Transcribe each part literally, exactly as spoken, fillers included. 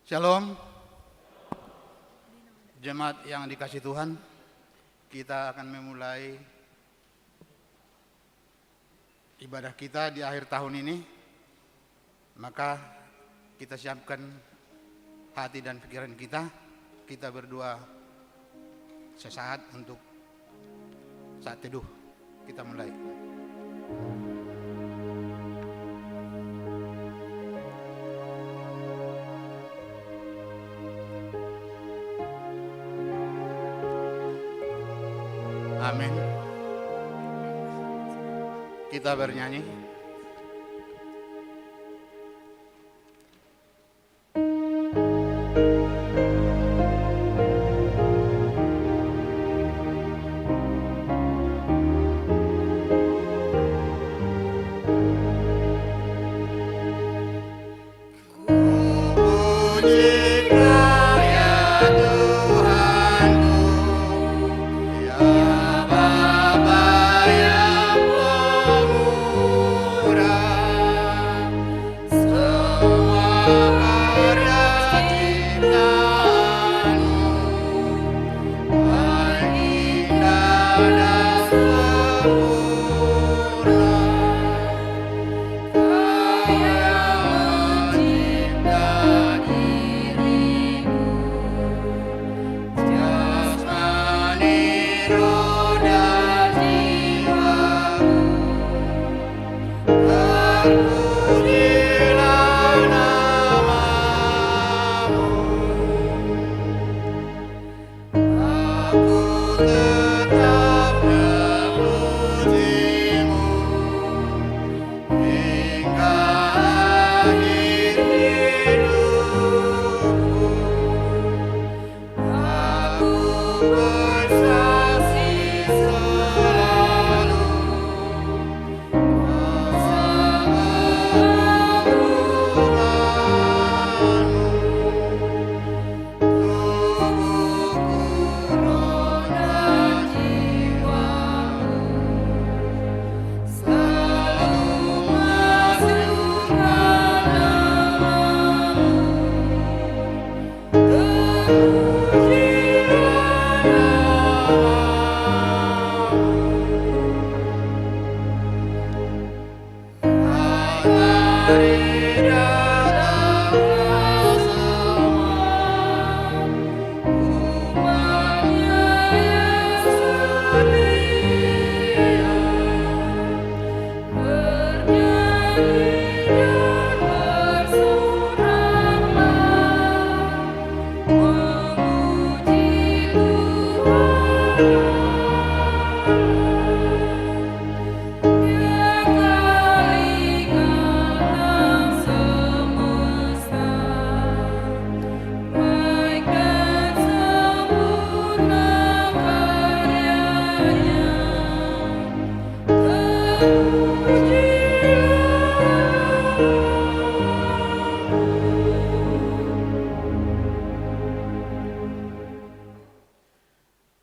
Shalom. Jemaat yang dikasihi Tuhan, kita akan memulai ibadah kita di akhir tahun ini. Maka kita siapkan hati dan pikiran kita. Kita berdoa sesaat untuk saat teduh. Kita mulai. Amin. Kita bernyanyi.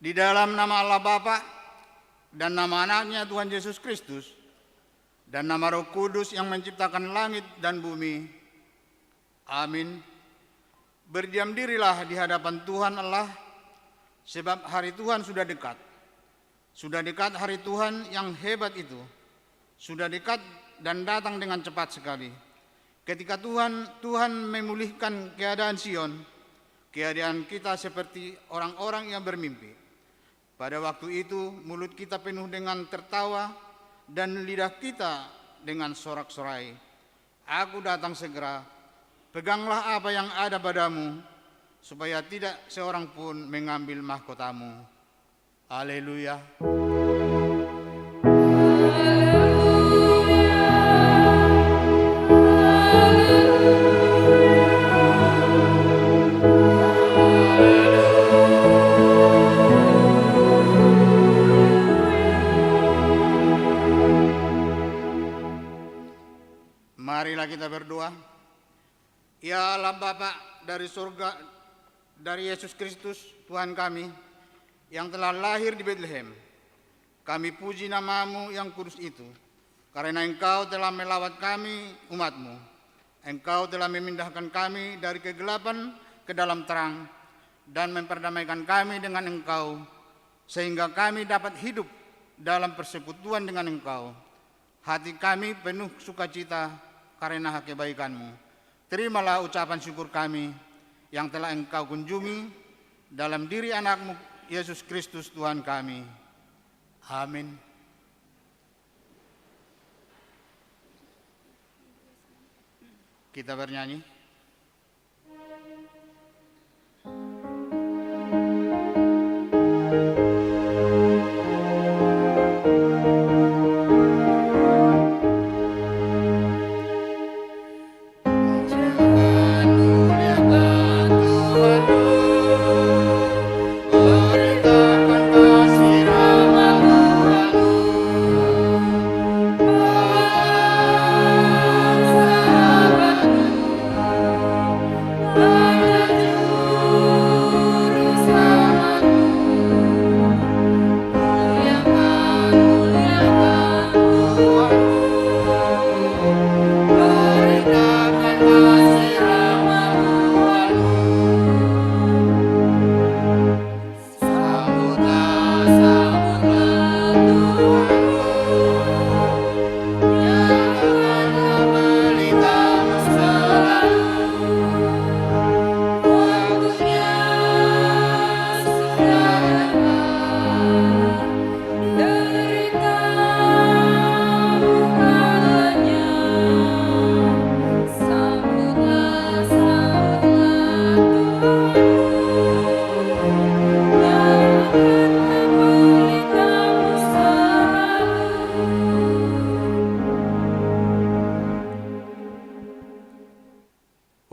Di dalam nama Allah Bapa, dan nama Anaknya Tuhan Yesus Kristus, dan nama Roh Kudus yang menciptakan langit dan bumi. Amin. Berdiam dirilah di hadapan Tuhan Allah, sebab hari Tuhan sudah dekat. Sudah dekat hari Tuhan yang hebat itu. Sudah dekat dan datang dengan cepat sekali. Ketika Tuhan, Tuhan memulihkan keadaan Sion, keadaan kita seperti orang-orang yang bermimpi. Pada waktu itu, mulut kita penuh dengan tertawa dan lidah kita dengan sorak-sorai. Aku datang segera. Peganglah apa yang ada padamu, supaya tidak seorang pun mengambil mahkotamu. Haleluya. Marilah kita berdoa. Ya Allah Bapa dari surga, dari Yesus Kristus Tuhan kami, yang telah lahir di Betlehem, kami puji nama-Mu yang kudus itu, karena Engkau telah melawat kami, umat-Mu. Engkau telah memindahkan kami dari kegelapan ke dalam terang dan memperdamaikan kami dengan Engkau, sehingga kami dapat hidup dalam persekutuan dengan Engkau. Hati kami penuh sukacita karena kebaikan-Mu. Terimalah ucapan syukur kami yang telah Engkau kunjungi dalam diri Anak-Mu, Yesus Kristus, Tuhan kami. Amin. Kita bernyanyi.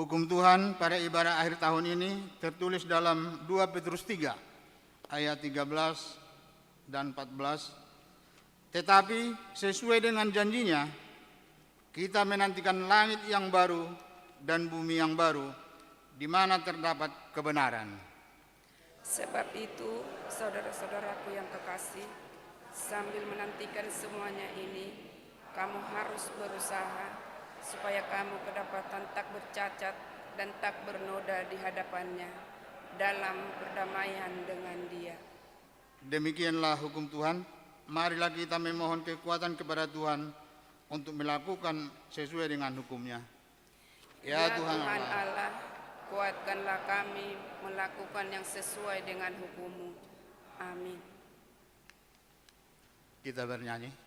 Hukum Tuhan pada ibadah akhir tahun ini tertulis dalam dua Petrus tiga ayat tiga belas dan empat belas. Tetapi sesuai dengan janji-Nya, kita menantikan langit yang baru dan bumi yang baru, di mana terdapat kebenaran. Sebab itu, saudara-saudaraku yang kekasih, sambil menantikan semuanya ini, kamu harus berusaha supaya kamu kedapatan tak bercacat dan tak bernoda di hadapan-Nya dalam perdamaian dengan Dia. Demikianlah hukum Tuhan. Marilah kita memohon kekuatan kepada Tuhan untuk melakukan sesuai dengan hukum-Nya. Ya Tuhan Allah, kuatkanlah kami melakukan yang sesuai dengan hukum-Mu. Amin. Kita bernyanyi.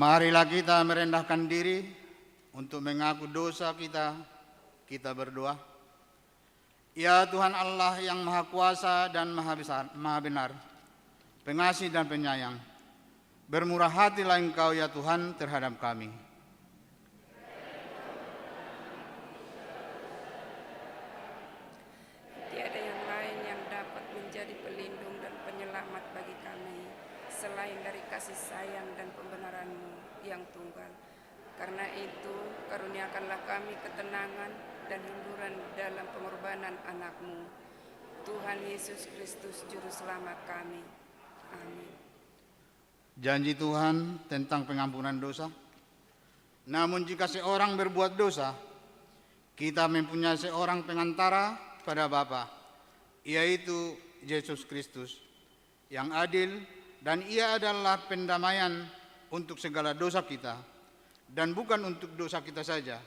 Marilah kita merendahkan diri Untuk mengaku dosa kita, kita berdoa. Ya Tuhan Allah yang Maha Kuasa dan Maha Besar, Maha Benar, Pengasih dan Penyayang, bermurah hatilah Engkau, ya Tuhan, terhadap kami. Tiada yang lain yang dapat menjadi pelindung dan penyelamat bagi kami selain dari kasih sayang dan pembenaran-Mu yang tunggal. Karena itu, karuniakanlah kami ketenangan dan hiburan dalam pengorbanan Anak-Mu, Tuhan Yesus Kristus, Juru Selamat kami. Amin. Janji Tuhan tentang pengampunan dosa. Namun jika seorang berbuat dosa, kita mempunyai seorang pengantara pada Bapa, yaitu Yesus Kristus, yang adil, dan Ia adalah pendamaian untuk segala dosa kita, dan bukan untuk dosa kita saja,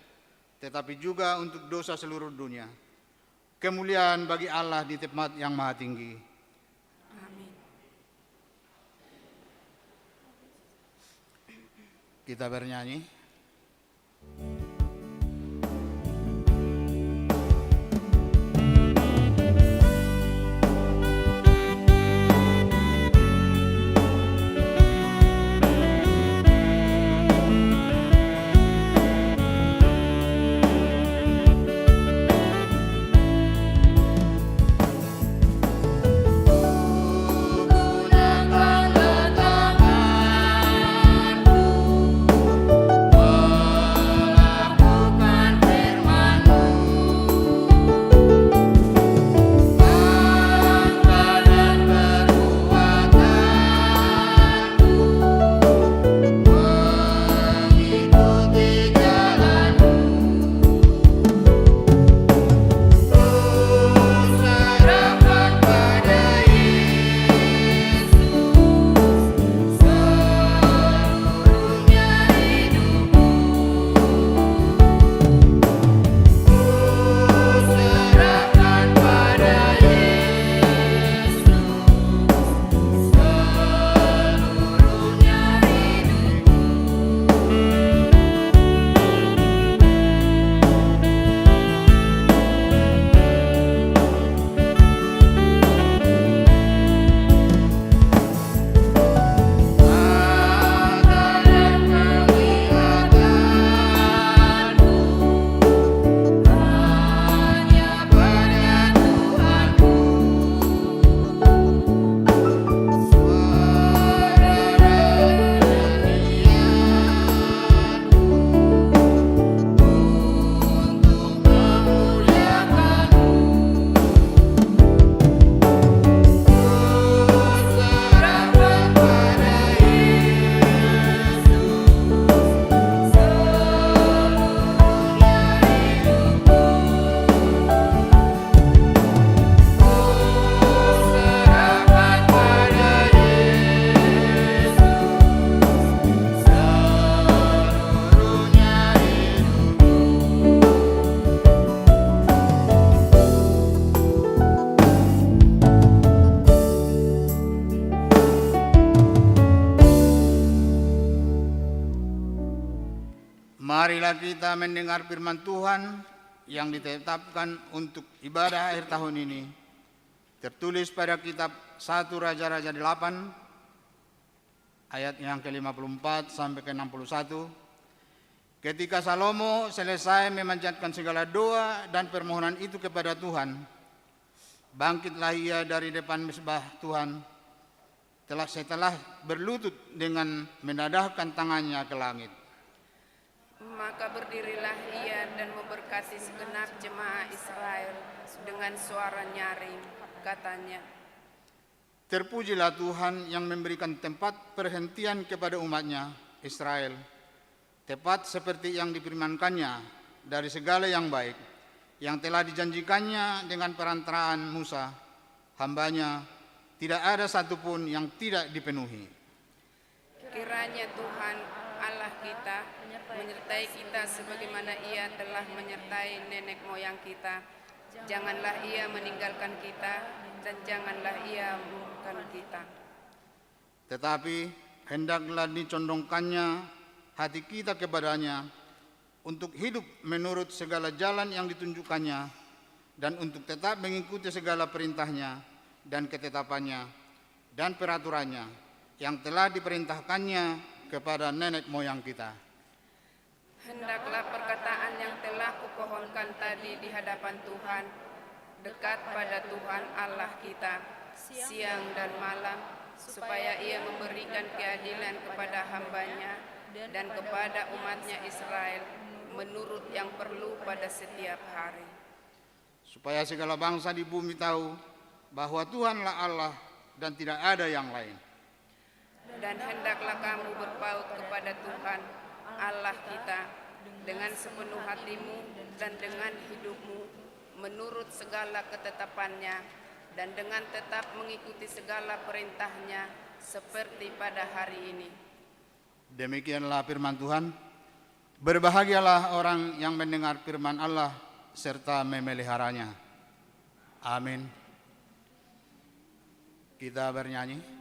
tetapi juga untuk dosa seluruh dunia. Kemuliaan bagi Allah di tempat yang maha tinggi. Amin. Kita bernyanyi. Marilah kita mendengar firman Tuhan yang ditetapkan untuk ibadah akhir tahun ini, tertulis pada kitab satu Raja-Raja delapan, ayat yang ke lima puluh empat sampai ke enam puluh satu. Ketika Salomo selesai memanjatkan segala doa dan permohonan itu kepada Tuhan, bangkitlah ia dari depan mezbah Tuhan, telah, setelah berlutut dengan menadahkan tangannya ke langit. Maka berdirilah ia dan memberkati segenap jemaah Israel dengan suara nyaring, katanya, Terpujilah Tuhan yang memberikan tempat perhentian kepada umat-Nya, Israel, tepat seperti yang difirmankan-Nya dari segala yang baik, yang telah dijanjikan-Nya dengan perantaraan Musa, hamba-Nya, tidak ada satu pun yang tidak dipenuhi. Kiranya Tuhan Allah kita menyertai kita sebagaimana Ia telah menyertai nenek moyang kita. Janganlah Ia meninggalkan kita, dan janganlah Ia murka kita. Tetapi hendaklah dicondongkan-Nya hati kita kepada-Nya, untuk hidup menurut segala jalan yang ditunjukkan-Nya, dan untuk tetap mengikuti segala perintah-Nya dan ketetapan-Nya dan peraturan-Nya yang telah diperintahkan-Nya kepada nenek moyang kita. Hendaklah perkataan yang telah kupohonkan tadi di hadapan Tuhan dekat pada Tuhan Allah kita siang dan malam, supaya Ia memberikan keadilan kepada hamba-Nya dan kepada umat-Nya Israel menurut yang perlu pada setiap hari. Supaya segala bangsa di bumi tahu bahwa Tuhanlah Allah dan tidak ada yang lain. Dan hendaklah kamu berpaut kepada Tuhan Allah kita dengan sepenuh hatimu dan dengan hidupmu, menurut segala ketetapan-Nya, dan dengan tetap mengikuti segala perintah-Nya seperti pada hari ini. Demikianlah firman Tuhan. Berbahagialah orang yang mendengar firman Allah serta memeliharanya. Amin. Kita bernyanyi.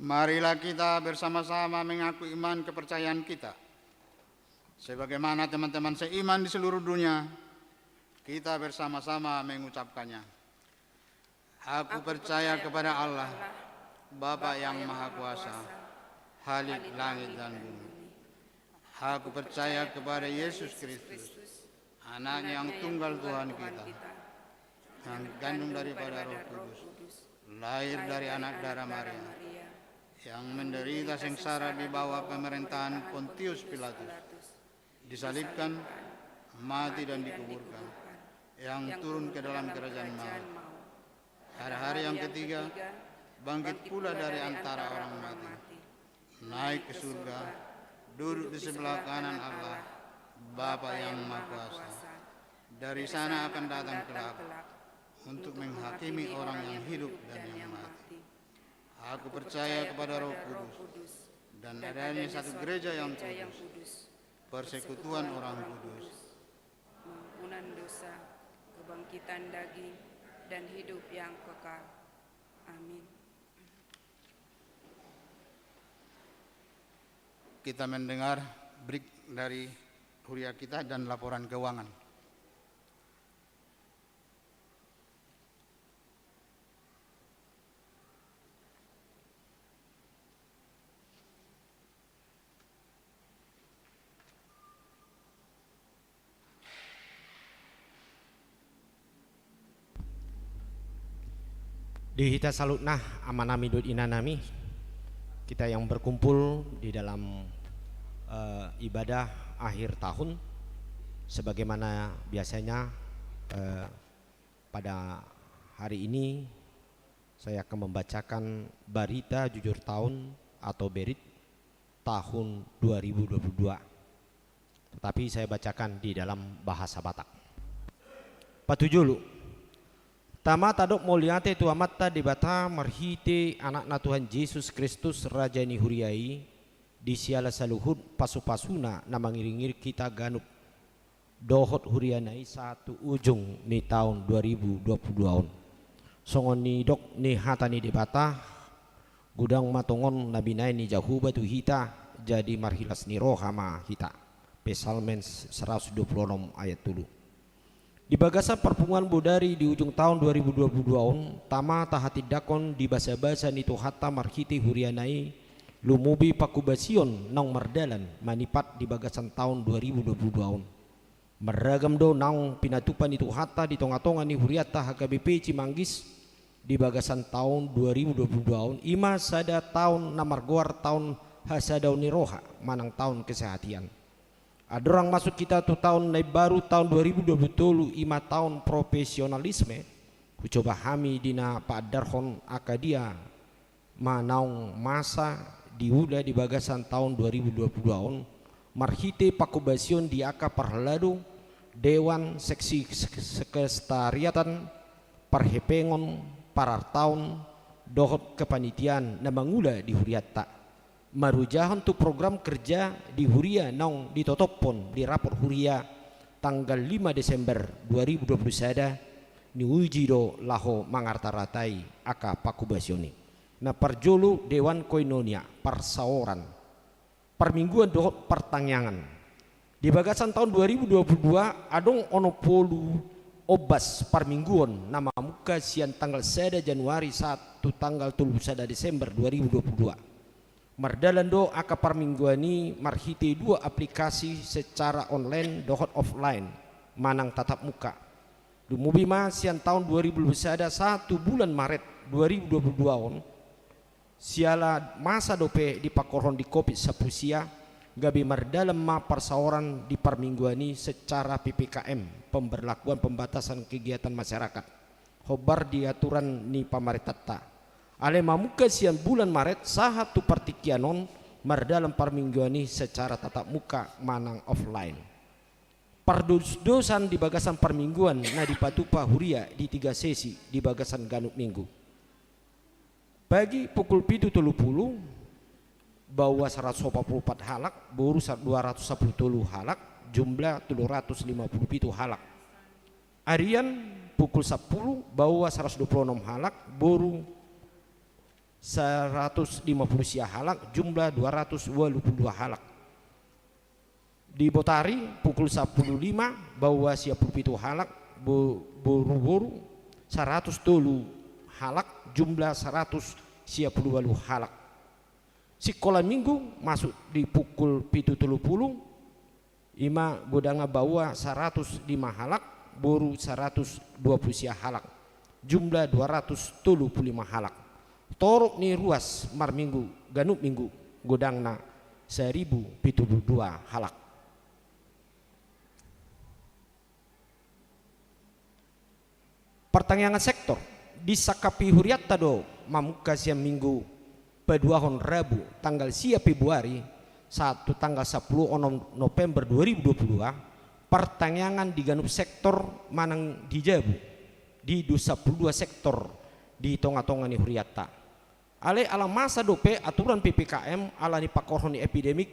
Marilah kita bersama-sama mengaku iman kepercayaan kita. Sebagaimana teman-teman seiman di seluruh dunia, kita bersama-sama mengucapkannya. Aku percaya kepada Allah, Bapa yang Maha Kuasa, Khalik langit dan bumi. Aku percaya kepada Yesus Kristus, Anak yang tunggal Tuhan kita, yang dikandung daripada Roh Kudus, lahir dari anak darah Maria, yang menderita sengsara di bawah pemerintahan Pontius Pilatus, disalibkan, mati dan dikuburkan, yang turun ke dalam kerajaan maut. Pada hari yang ketiga, bangkit pula dari antara orang mati, naik ke surga, duduk di sebelah kanan Allah, Bapa yang Maha Kuasa. Dari sana akan datang kelak untuk menghakimi orang yang hidup dan yang mati. Aku percaya kepada Roh Kudus dan adanya satu gereja yang kudus, persekutuan orang kudus, pengampunan dosa, kebangkitan daging, dan hidup yang kekal. Amin. Kita mendengar break dari huria kita dan laporan keuangan. Di hita saluhutna, amanami dohot inanami, kita yang berkumpul di dalam, eh, ibadah akhir tahun, sebagaimana biasanya, eh, pada hari ini saya akan membacakan barita jujur taon atau berit tahun dua ribu dua puluh dua. Tetapi saya bacakan di dalam bahasa Batak. Patujolo. Tama tadok mauliate tu Amanta Debata marhite Anakna Tuhan Jesus Kristus, Raja ni huria i, di siala saluhut pasupasuna na mangiringiring hita ganup dohot huriana i sahat tu ujung ni taon dua ribu dua puluh dua on. Songon nidok ni hata ni Debata, godang ma tongon na binahen ni Jahowa tu hita, jadi marhilas ni roha ma hita. Psalmen seratus dua puluh enam ayat tolu. Di bagasan parpunguan bodari di ujung taon dua ribu dua puluh dua on, tama tahatindangkon di basabasa ni Tuhanta marhite huriana i, lumobi pangkobasion naung mardalan manipat di bagasan taon dua ribu dua puluh dua on. Marragam do naung pinatupa ni Tuhanta di tongatonga ni hurianta H K B P Cimanggis di bagasan taon dua ribu dua puluh dua on, i ma sada taon na margoar taon hasadaon ni roha manang taon kesehatian. Andorang masuk hita tu taon na imbaru, taon dua ribu dua puluh tolu, i ma taon profesionalisme, hucoba hami di na paandarhon angka dia ma naung masa diula di bagasan taon dua ribu dua puluh dua on, marhite pangkobasion di angka parhalado, dewan, seksi, sek-, sekretariatan, parhepengon, parartaon, dohot kepanitiaan na mangula di hurianta. Marujahon tu program kerja di huria naung ditotophon di rapot huria tanggal lima Desember dua ribu dua puluh sada, niuji do laho mangartaratai angka pangkobasion i. Na parjolo, dewan koinonia, parsaoran, parmingguan dohot partangiangan. Di bagasan taon dua ribu dua puluh dua, adong onom pulu ombas parmingguon na mamungka sian tanggal sada Januari sahat tu tanggal tolu pulu sada Desember dua ribu dua puluh dua. Mardalan do angka parmingguan i marhite dua aplikasi secara online dohot offline manang tatap muka. Lumobi ma sian taon dua ribu dua puluh sada sahat tu bulan Maret dua ribu dua puluh dua on, siala masa dope dipangkorhon di Covid sampulu sia, gabe mardalan ma parsaoran di parmingguan i secara P P K M, pemberlakuan pembatasan kegiatan masyarakat, hombar di aturan ni pamarentanta. Alai mamungka sian bulan Maret sahat tu partingkian on, mardalan parmingguan i secara tatap muka manang offline. Pardosdosan di bagasan parmingguan na dipatupa huria di tiga sesi di bagasan ganup minggu. Pagi pukul pitu tolu pulu, baoa saratus opat pulu opat halak, boru sa-, dua ratus sampulu tolu halak, jumlah tolu ratus lima pulu pitu halak. Arian pukul sampulu, baoa saratus dua pulu onom halak, boru saratus lima pulu sia halak, jumlah dua ratus ualu pulu dua halak. Di botari pukul sampulu lima, baoa sia pulu pitu halak, bo-, boru-boru saratus tolu halak, jumlah saratus sia pulu ualu halak. Sikola minggu masuk di pukul pitu tolu pulu, i ma godangna, baoa saratus lima halak, boru saratus dua pulu sia halak, jumlah dua ratus tolu pulu lima halak. Torop ni ruas marminggu, ganup minggu, godangna saribu pitu pulu dua halak. Partangiangan sektor. Disangkapi hurianta do mamungka sian minggu paduahon, Rabu, tanggal sia Februari sahat tu tanggal sampulu onom November dua ribu dua puluh dua, partangiangan di ganup sektor manang di jabu, di dua sampulu dua sektor di tongatonga ni hurianta. Alai ala masa dope aturan P P K M ala ni pangkorhon ni epidemik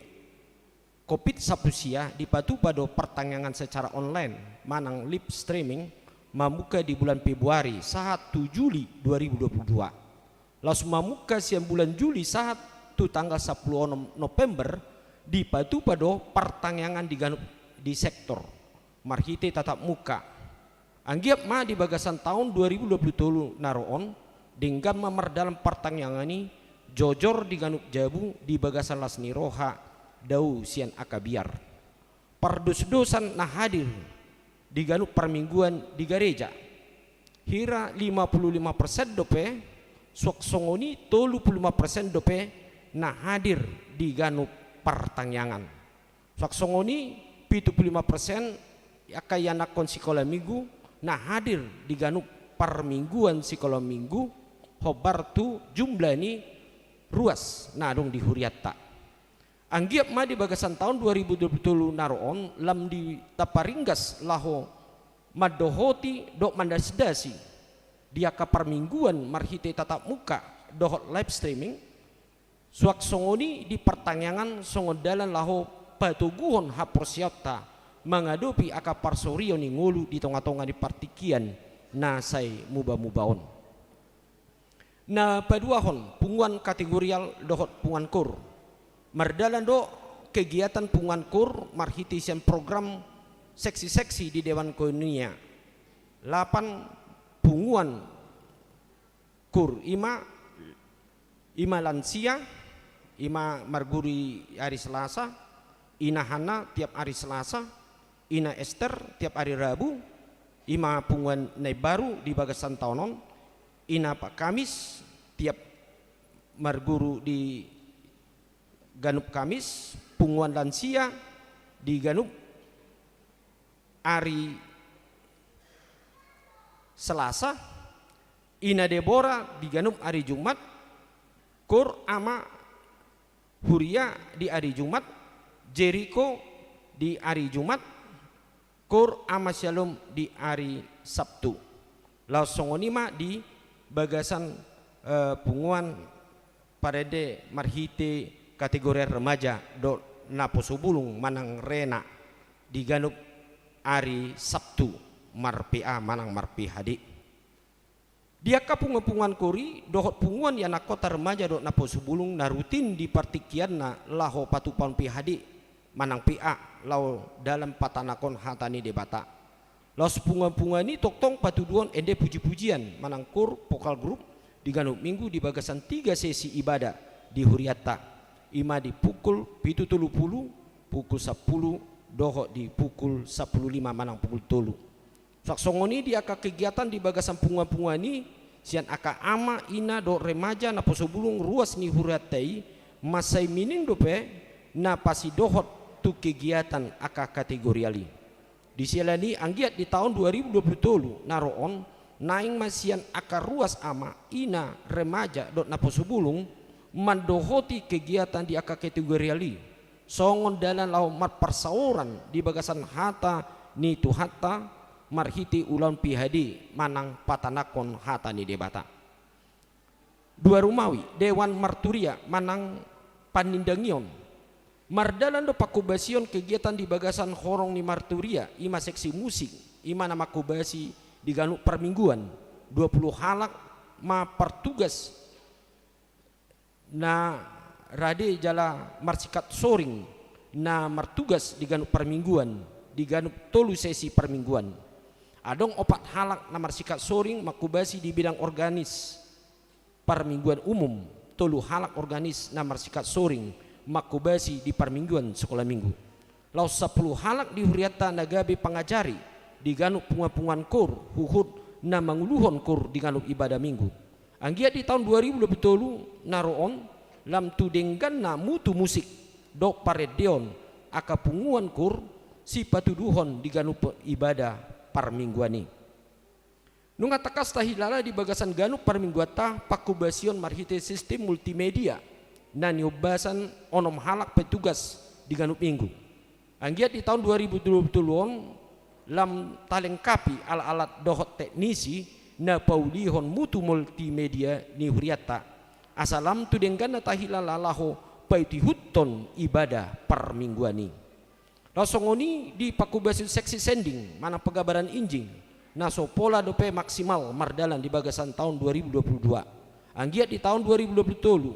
Covid sampulu sia, dipatupa do partangiangan secara online manang live streaming mamungka di bulan Februari sahat tu Juli dua ribu dua puluh dua. Laos mamungka sian bulan Juli sahat tu tanggal sampulu onom November, dipatupa do partangiangan di ganup di sektor marhite tatap muka. Anggiat ma di bagasan taon dua ribu dua puluh tolu na ro on, denggan ma mardalan partangiangan i, jojor di ganup jabu di bagasan las ni roha, dao sian angka biar. Pardosdosan na hadir di ganup parmingguan di gareja. Hira lima pulu lima persen dope Suang songon i tolu pulu lima persen dope na hadir di ganup partangiangan. Suang songon i pitu pulu lima persen angka ianakhon sikola minggu na hadir di ganup parmingguan sikola minggu, hombar tu jumlah ni ruas na adong di hurianta. Anggiat ma di bagasan taon dua ribu dua pulu tolu na ro on lam di taparinggas laho mandohoti dohot mandasdasi di angka parmingguan marhite tatap muka dohot live streaming, suang songon i di partangiangan songon dalan laho patoguhon haporseaonta mangadopi angka parsorion ni ngolu di tonga-tonga ni partingkian na sai muba-muba on. Na paduahon, punguan kategorial dohot punguan kur. Mardalan do kegiatan punguan kur marhite sian program seksi-seksi di Dewan Koinonia. Lapan punguan kur, i ma, i ma lansia, i ma marguru di ari Selasa, Ina Hanna tiap ari Selasa, Ina Ester tiap ari Rabu, i ma punguan na imbaru di bagasan taon on, Ina Pak Kamis tiap marguru di ganup Kamis, punguan lansia di ganup ari Selasa, Ina Debora di ganup ari Jumat, kur ama huria di ari Jumat, Jeriko di ari Jumat, kur ama Syalom di ari Sabtu. Laos songon i ma di bagasan, eh, punguan parende marhite kategori remaja dohot naposo bulung manang rena di ganup ari Sabtu mar-P A manang mar-P H D. Di angka punguan-punguan kur i dohot punguan ianakhonta remaja dohot naposo bulung na rutin di partingkianna laho patupahon P H D manang P A laho dalan patanakhon hata ni Debata. Laos punguan-punguan i tongtong patuduhon ende puji-pujian manang kur vokal grup di ganup minggu di bagasan tiga sesi ibadah di hurianta, i ma di pukul pitu tolu pulu, pukul sampulu, dohot di pukul sampulu lima manang pukul tolu. Suang songon i di angka kegiatan di bagasan punguan-punguan i, sian angka ama, ina dohot remaja naposo bulung ruas ni hurianta i, mansai mining dope na pasidohot tu kegiatan angka kategorial i. Di siala ni i, anggiat di taon dua ribu dua pulu tolu na ro on, naeng ma sian angka ruas ama, ina, remaja dohot naposo bulung mandohoti kegiatan di angka kategorial i, songon dalan laho marparsaoran di bagasan hata ni Tuhanta marhite ulaon P H D manang patanakhon hata ni Debata. Dua rumawi, dewan marturia manang panindangion. Mardalan do pangkobasion kegiatan di bagasan horong ni marturia, i ma seksi musik, i ma na mangkobasi di ganup parmingguan. Dua pulu halak ma partugas na rade jala marsikat soring na martugas di ganup parmingguan, di ganup tolu sesi parmingguan. Adong opat halak na marsikat soring mangkobasi di bidang organis parmingguan umum, tolu halak organis na marsikat soring mangkobasi di parmingguan sikola minggu. Laos sampulu halak di hurianta na gabe pangajari di ganup punguan-punguan kur, huhut na manguluhon kur di ganup ibadah minggu. Anggiat di taon dua ribu dua pulu tolu na ro on, lam tu dengganna mutu musik dohot parendeon angka punguan kur sipatuduhon di ganup ibadah parmingguan i. Nunga tangkas tahilala di bagasan ganup parmingguanta pangkobasion marhite sistim multimedia na niombasan onom halak petugas di ganup minggu. Anggiat di taon dua ribu dua pulu tolu on, lam talengkapi alat-alat dohot teknisi na paulihon mutu multimedia ni hurianta, asa lam tu dengganna tahilala laho paihut-ihuthon ibadah parmingguan i. Laos songon i di pangkobasion seksi sending manang pagabaran injing, na so pola dope maksimal mardalan di bagasan taon dua ribu dua pulu dua. Anggiat di taon dua ribu dua pulu tolu,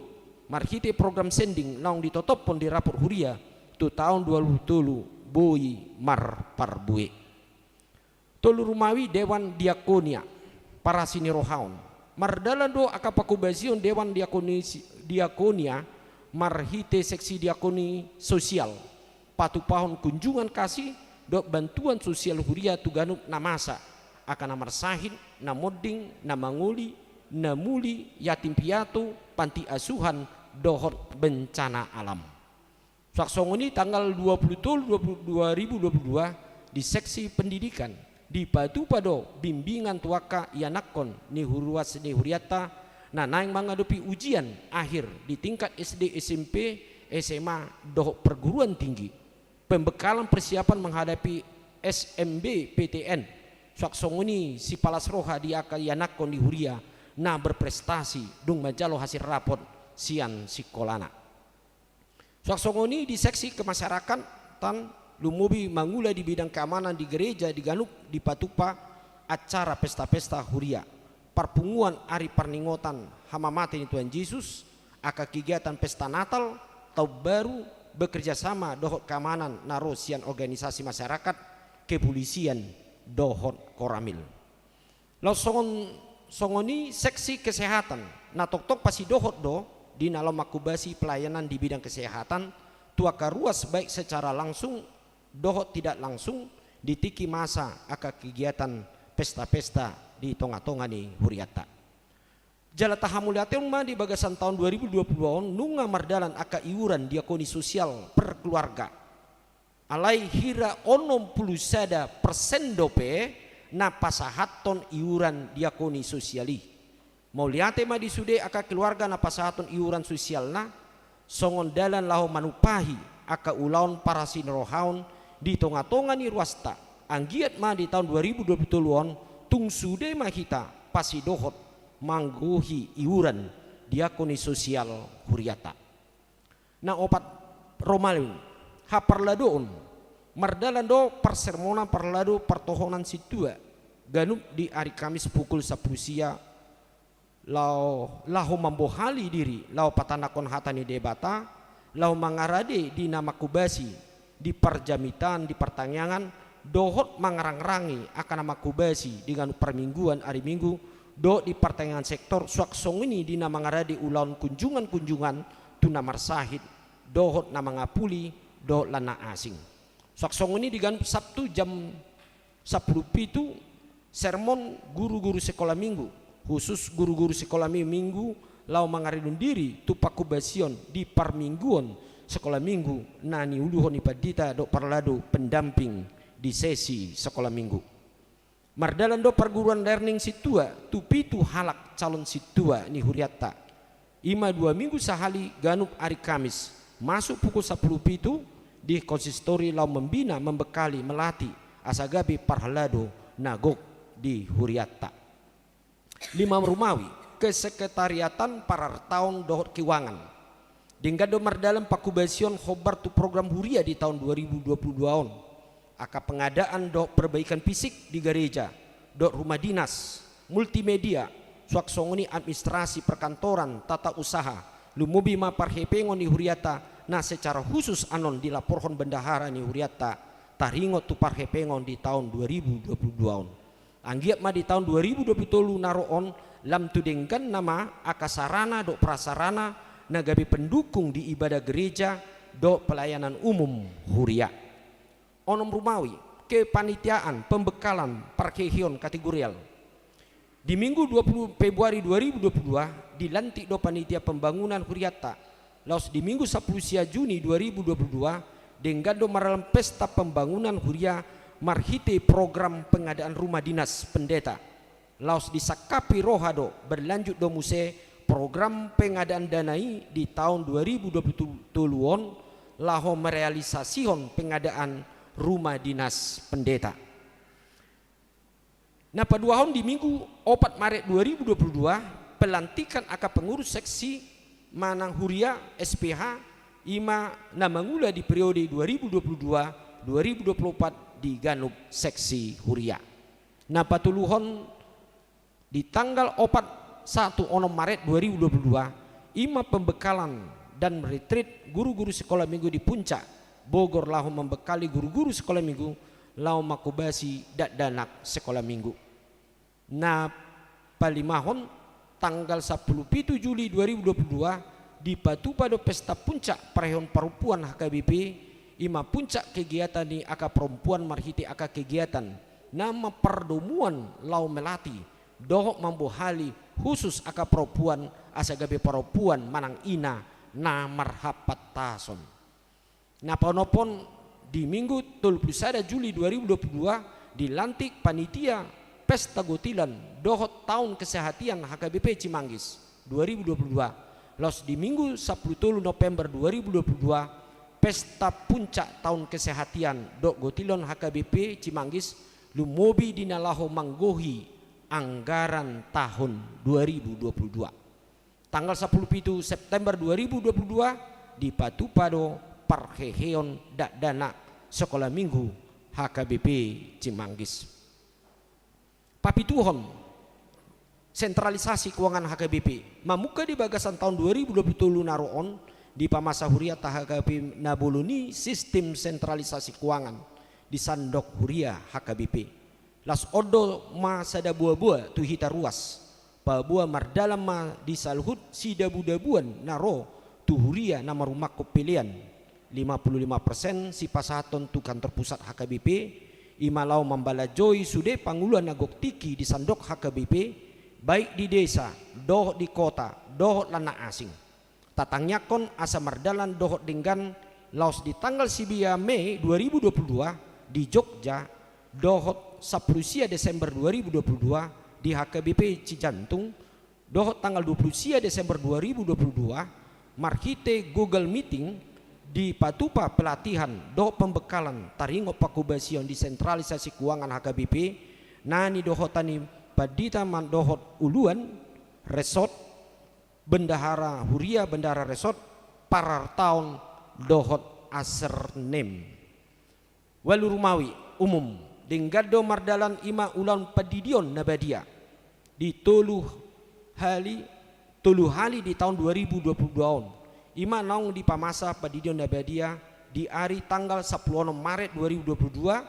marhite program sending naung ditotophon di rapot huria tu taon dua ribu dua pulu tolu, boi marparbue. Tolu rumawi, dewan diakonia, parasi ni roha on. Mardalan do angka pangkobasion dewan diakoni-, diakonia marhite seksi diakoni sosial, patupahon kunjungan kasih dohot bantuan sosial huria tu ganup na masa, angka na marsahit, na monding, na mangoli, na muli, yatim piatu, panti asuhan, dohot bencana alam. Suang songon i tanggal dua puluh tolu dua puluh, dua ribu dua puluh dua, di seksi pendidikan, dipatupa do bimbingan tu angka ianakhon ni ruas ni hurianta na naeng mangadopi ujian akhir di tingkat S D, S M P, S M A dohot perguruan tinggi. Pembekalan persiapan menghadapi S M B P T N, suang songon i sipalas roha di angka ianakhon ni huria na berprestasi dung manjalo hasil rapot sian sikolana. Suang songon i di seksi kemasyarakatan, lumobi mangula di bidang keamanan di gereja, di ganup dipatupa acara pesta-pesta huria, parpunguan ari parningotan hamamate ni Tuhan Jesus, angka kegiatan pesta Natal, Taon Baru, bekerja sama dohot keamanan na ro sian organisasi masyarakat, kepolisian dohot Koramil. Laos songon, songon i seksi kesehatan, na tongtong pasidohot do di na laho manghobasi pelayanan di bidang kesehatan tu angka ruas, baik secara langsung dohot tidak langsung, di tingki masa angka kegiatan pesta-pesta di tonga-tonga ni hurianta. Jala tahamauliatehon ma di bagasan taon dua ribu dua puluh dua on nunga mardalan angka iuran diakoni sosial per keluarga. Alai hira onom pulu sada persen dope na pasahathon iuran diakoni sosial i. Mauliate ma di sude angka keluarga na pasahathon iuran sosialna, songon dalan laho manumpahi angka ulaon parasirohaon di tonga-tonga ni ruasta. Anggiat ma di taon dua ribu dua puluh tolu on, tung sude ma hita pasidohot manggohi iuran diakoni sosial hurianta. Na opat, Romawi, haparladoon. Mardalan do parsermonan parlado partohonan sintua, ganup di ari Kamis pukul sampulu sia, laho, laho mambohali diri, laho patanakhon hata ni Debata, laho mangarade di na manghobasi, di parjamitan, di partangiangan, dohot mangarangrangi angka na manghobasi di ganup parmingguan ari Minggu, dohot di partangiangan sektor, suang songon i di na mangarade ulaon kunjungan-kunjungan tu na marsahit, dohot na mangapuli, dohot lan na asing. Suang songon i di ganup Sabtu jam sampulu pitu, sermon guru-guru sekolah minggu, khusus guru-guru sekolah mi-, minggu, laho mangaradehon diri tu panghobasion di parmingguon sekolah minggu na niuluhon ni pandita dohot parlado pendamping di sesi sekolah minggu. Mardalan do parguruan learning sintua tu pitu halak calon sintua ni hurianta. I ma dua minggu sahali ganup ari Kamis, masuk pukul sampulu pitu di konsistori laho membina, membekali, melatih, asa gabe parhalado na gok di hurianta. Lima, Romawi, kesekretariatan, parartaon dohot keuangan. Denggan do mardalan panghobasion hombar tu program huria di taon dua ribu dua puluh dua on. Angka pengadaan dohot perbaikan fisik di gareja, dohot rumah dinas, multimedia, suang songon i administrasi perkantoran, tata usaha, lumobi ma parhepengon ni hurianta na secara khusus annon dilaporhon bendahara ni hurianta taringot tu parhepengon di taon dua ribu dua puluh dua on. Anggiat ma di taon dua ribu dua puluh tolu na ro on lam tu dengganna ma angka sarana dohot prasarana na gabe pendukung di ibadah gereja dohot pelayanan umum huria. Onom, Romawi, kepanitiaan, pembekalan, parheheon kategorial. Di Minggu dua puluh Februari dua ribu dua puluh dua, dilantik do panitia pembangunan hurianta. Laos di Minggu sampulu sia Juni dua ribu dua puluh dua, denggan do mardalan pesta pembangunan huria marhite program pengadaan rumah dinas pendeta. Laos disangkapi roha do berlanjut do muse program pengadaan dana i di taon dua ribu dua puluh tolu on laho merealisasihon pengadaan rumah dinas pendeta. Na paduahon, di Minggu opat Maret dua ribu dua puluh dua, pelantikan angka pengurus seksi manang huria, S P H, i ma na mangula di periode dua ribu dua puluh dua dua ribu dua puluh opat di ganup seksi huria. Na patoluhon, di tanggal opat sahat tu onom Maret dua ribu dua puluh dua, i ma pembekalan dan retreat guru-guru sekolah minggu di Puncak Bogor laho membekali guru-guru sekolah minggu laho manghobasi dakdanak sekolah minggu. Na palimahon, tanggal sampulu pitu Juli dua ribu dua puluh dua, dipatupa do pesta puncak parheheon parompuan H K B P, i ma puncak kegiatan ni angka parompuan marhite angka kegiatan na mampardomuan laho melatih dohot mamboan hali khusus angka parompuan asa gabe parompuan manang ina na marhapantason. Na paonomhon, di Minggu tolu pulu sada Juli dua ribu dua pulu dua, dilantik panitia Pesta Gotilan dohot Taon Kesehatan H K B P Cimanggis dua ribu dua pulu dua. Laos di Minggu sampulu tolu November dua ribu dua pulu dua, pesta puncak Taon Kesehatan dohot Gotilan H K B P Cimanggis, lumobi di na laho manggohi anggaran tahun dua ribu dua pulu dua. Tanggal sampulu pitu September dua ribu dua pulu dua, dipatupa do parheheon dakdanak Sekolah Minggu H K B P Cimanggis. Papituhon, sentralisasi keuangan H K B P. Mamungka di bagasan taon dua ribu dua pulu tolu na ro on, dipamasa hurianta H K B P na bolon i sistim sentralisasi keuangan di sandok huria H K B P. Laos on do ma sada boaboa tu hita ruas. Paboa mardalan ma di saluhut sidabudabuan na ro tu huria na marumakhon pelean. Lima pulu lima persen sipasahathon tu kantor pusat H K B P, i ma laho mambalanjoi sude panguluan na gok tingki di sandok H K B P, baik di desa, dohot di kota, dohot lan na asing. Tatangiangkon asa mardalan dohot denggan laos di tanggal sibian Mei dua ribu dua pulu dua di Jogja, dohot sampulu sia Desember dua ribu dua pulu dua di H K B P Cijantung, dohot tanggal dua pulu sia Desember dua ribu dua pulu dua, marhite Google Meeting, dipatupa pelatihan dohot pembekalan taringot panghobasion di sentralisasi keuangan H K B P, na nidohotan ni pandita mandohot uluan, resort, bendahara huria, bendahara resort, parartaon dohot username. Ualu rumawi umum, denggan do mardalan i ma ulaon pandidion na badia di tolu hali, tolu hali di taon dua ribu dua pulu dua on. I ma naung dipamasa pandidion na badia di ari tanggal sampulu onom Maret dua ribu dua pulu dua,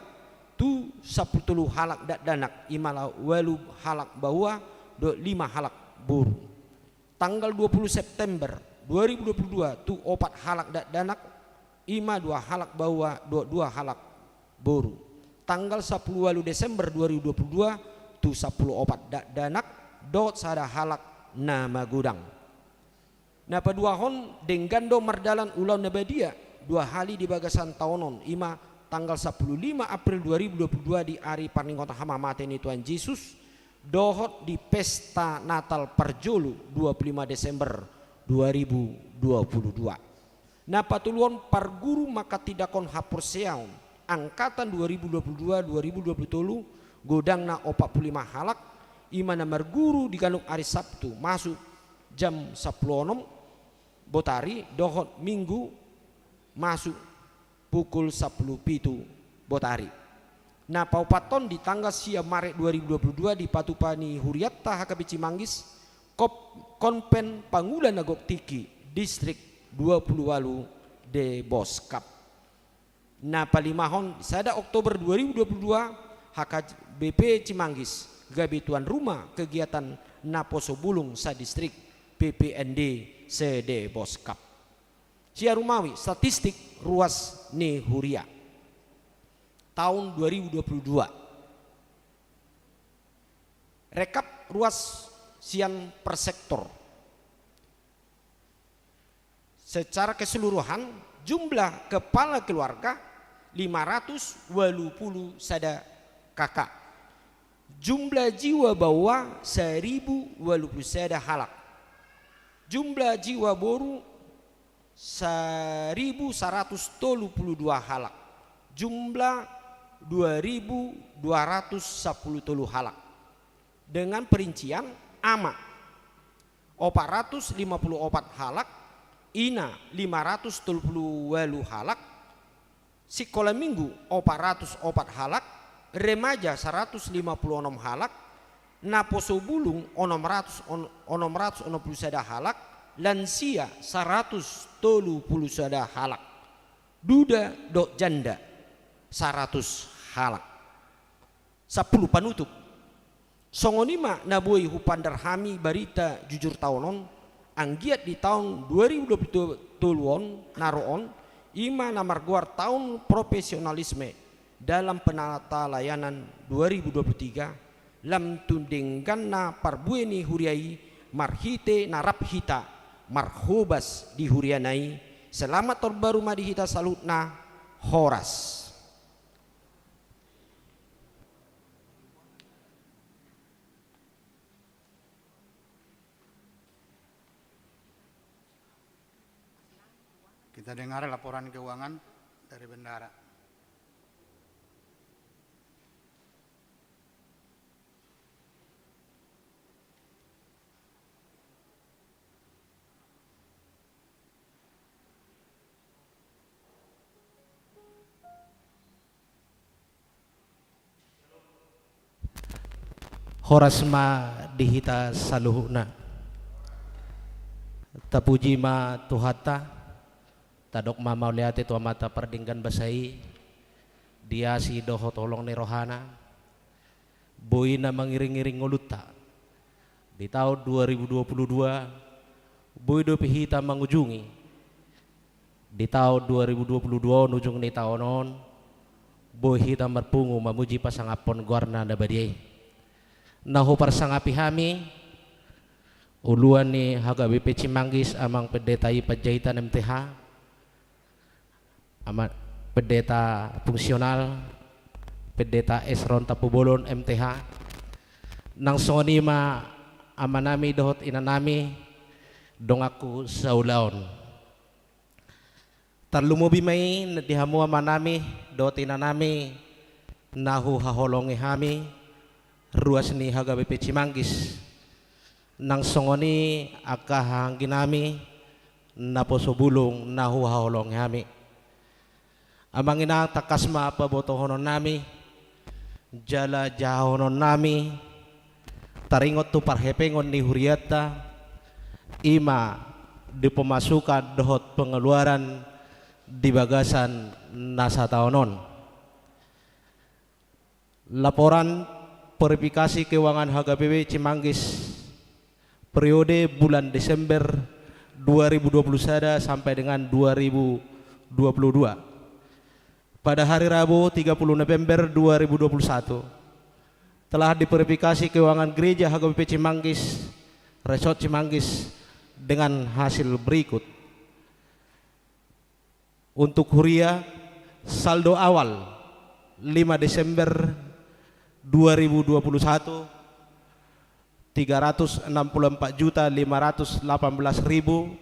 tu sampulu tolu halak dakdanak, i ma laho ualu halak baoa dohot lima halak boru. Tanggal dua pulu September dua ribu dua pulu dua tu opat halak dakdanak, i ma dua halak baoa dohot dua halak boru. Tanggal sampulu ualu Desember dua ribu dua pulu dua tu sampulu opat dakdanak dohot sada halak na magodang. Na paduahon, denggan do mardalan ulaon na badia dua hali di bagasan taon on, i ma tanggal sampulu lima April dua ribu dua pulu dua di ari parningotan hamamate ni Tuhan Jesus, dohot di pesta Natal parjolo dua pulu lima Desember dua ribu dua pulu dua. Na patoluhon, parguru manghatindanghon haporseaon angkatan dua ribu dua pulu dua dua ribu dua pulu tolu, godangna opat pulu lima halak, i ma na marguru di ganup ari Sabtu masuk jam sampulu onom botari, dohot Minggu masuk pukul sampulu pitu botari. Na paopathon, di tanggal sia Maret dua ribu dua pulu dua dipatupa ni hurianta H K B P Cimanggis kop-, konven pangula na gok tingki distrik dua pulu ualu Deboskap. Na palimahon, sada Oktober dua ribu dua pulu dua, H K B P Cimanggis gabe tuan rumah kegiatan Naposo Bulung sadistrik, P P N D se-Deboskap. Sia rumawi statistik ruas ni huria taon dua ribu dua pulu dua. Rekap ruas sian per sektor. Secara keseluruhan, jumlah kepala keluarga lima ratus ualu pulu sada K K. Jumlah jiwa baoa saribu ualu pulu sada halak. Jumlah jiwa boru saribu saratus tolu pulu dua halak. Jumlah dua ribu dua ratus sampulu tolu halak. Dengan perincian, ama opat ratus lima pulu opat halak, ina lima ratus tolu pulu ualu halak, sikola minggu opat ratus opat halak, remaja saratus lima pulu onom halak, naposo bulung onom ratus on-, onom ratus onom pulu sada halak, lansia saratus tolu pulu sada halak, duda dohot janda saratus halak. Sampulu panutup. Songon i ma na boi hupandar hami barita jujur taon on, anggiat di taon dua ribu dua pulu tolu on, na ro on, i ma na margoar taon profesionalisme dalam penatalayanan dua ribu dua puluh tiga, lam tu dengganna parbue ni huria i, marhite na rap hita marhobas di huriana i. Selamat tahun baru ma di hita saluhutna. Horas. Kita dengar laporan keuangan dari bendahara. Horas ma di hita saluhutna. Tapuji ma Tuhanta, tadok ma mauliate tu Amanta pardenggan basa i, di asi dohot holong ni rohana, boi na mangiring-iring ngolunta. Di taon dua ribu dua puluh dua, boi dope hita mangujungi. Di taon dua ribu dua puluh dua on, ujung ni taon on, boi hita marpungu mamuji pasangaphon goarna na badia i. Na huparsangapi hami, uluan ni H K B P Cimanggis, Amang Pendeta I Panjaitan M T H, Ama-, Pendeta Fungsional, Pendeta Esron Tampubolon M T H. Nang songon i ma amanami dohot inanami, donganku saulaon. Tarlumobi ma i di hamu amanami dohot inanami na huhaholongi hami, ruas ni H K B P Cimanggis. Nang songon i angka hahaangginami naposo bulung na huhaholongi hami. Amang inang, tangkas ma pabotohononnami jala jahaononnami taringot tu parhepengon ni hurianta, i ma di pemasukan dohot pengeluaran di bagasan na sataon on. Laporan verifikasi keuangan H K B P Cimanggis periode bulan Desember dua ribu dua puluh sada sampai dengan dua ribu dua puluh dua. Pada hari Rabu, tiga puluh November dua ribu dua puluh satu, telah diverifikasi keuangan gereja H K B P Cimanggis, Resort Cimanggis, dengan hasil berikut. Untuk huria, saldo awal lima Desember dua ribu dua puluh satu, tiga ratus enam puluh empat juta lima ratus delapan belas ribu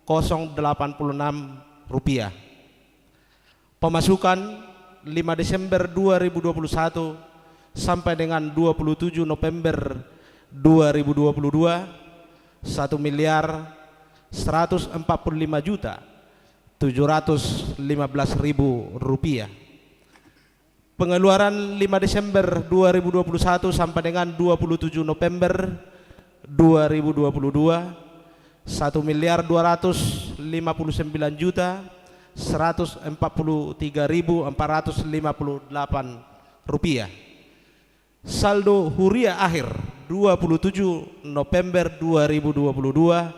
kosong delapan puluh enam rupiah. Pemasukan lima Desember dua ribu dua puluh satu sampai dengan dua puluh tujuh November dua ribu dua puluh dua, satu miliar seratus empat puluh lima juta tujuh ratus lima belas ribu rupiah. Pengeluaran lima Desember dua ribu dua puluh satu sampai dengan dua puluh tujuh November dua ribu dua puluh dua, satu miliar dua ratus lima puluh sembilan juta seratus empat puluh tiga ribu empat ratus lima puluh delapan rupiah. Saldo huria akhir dua puluh tujuh November dua ribu dua puluh dua,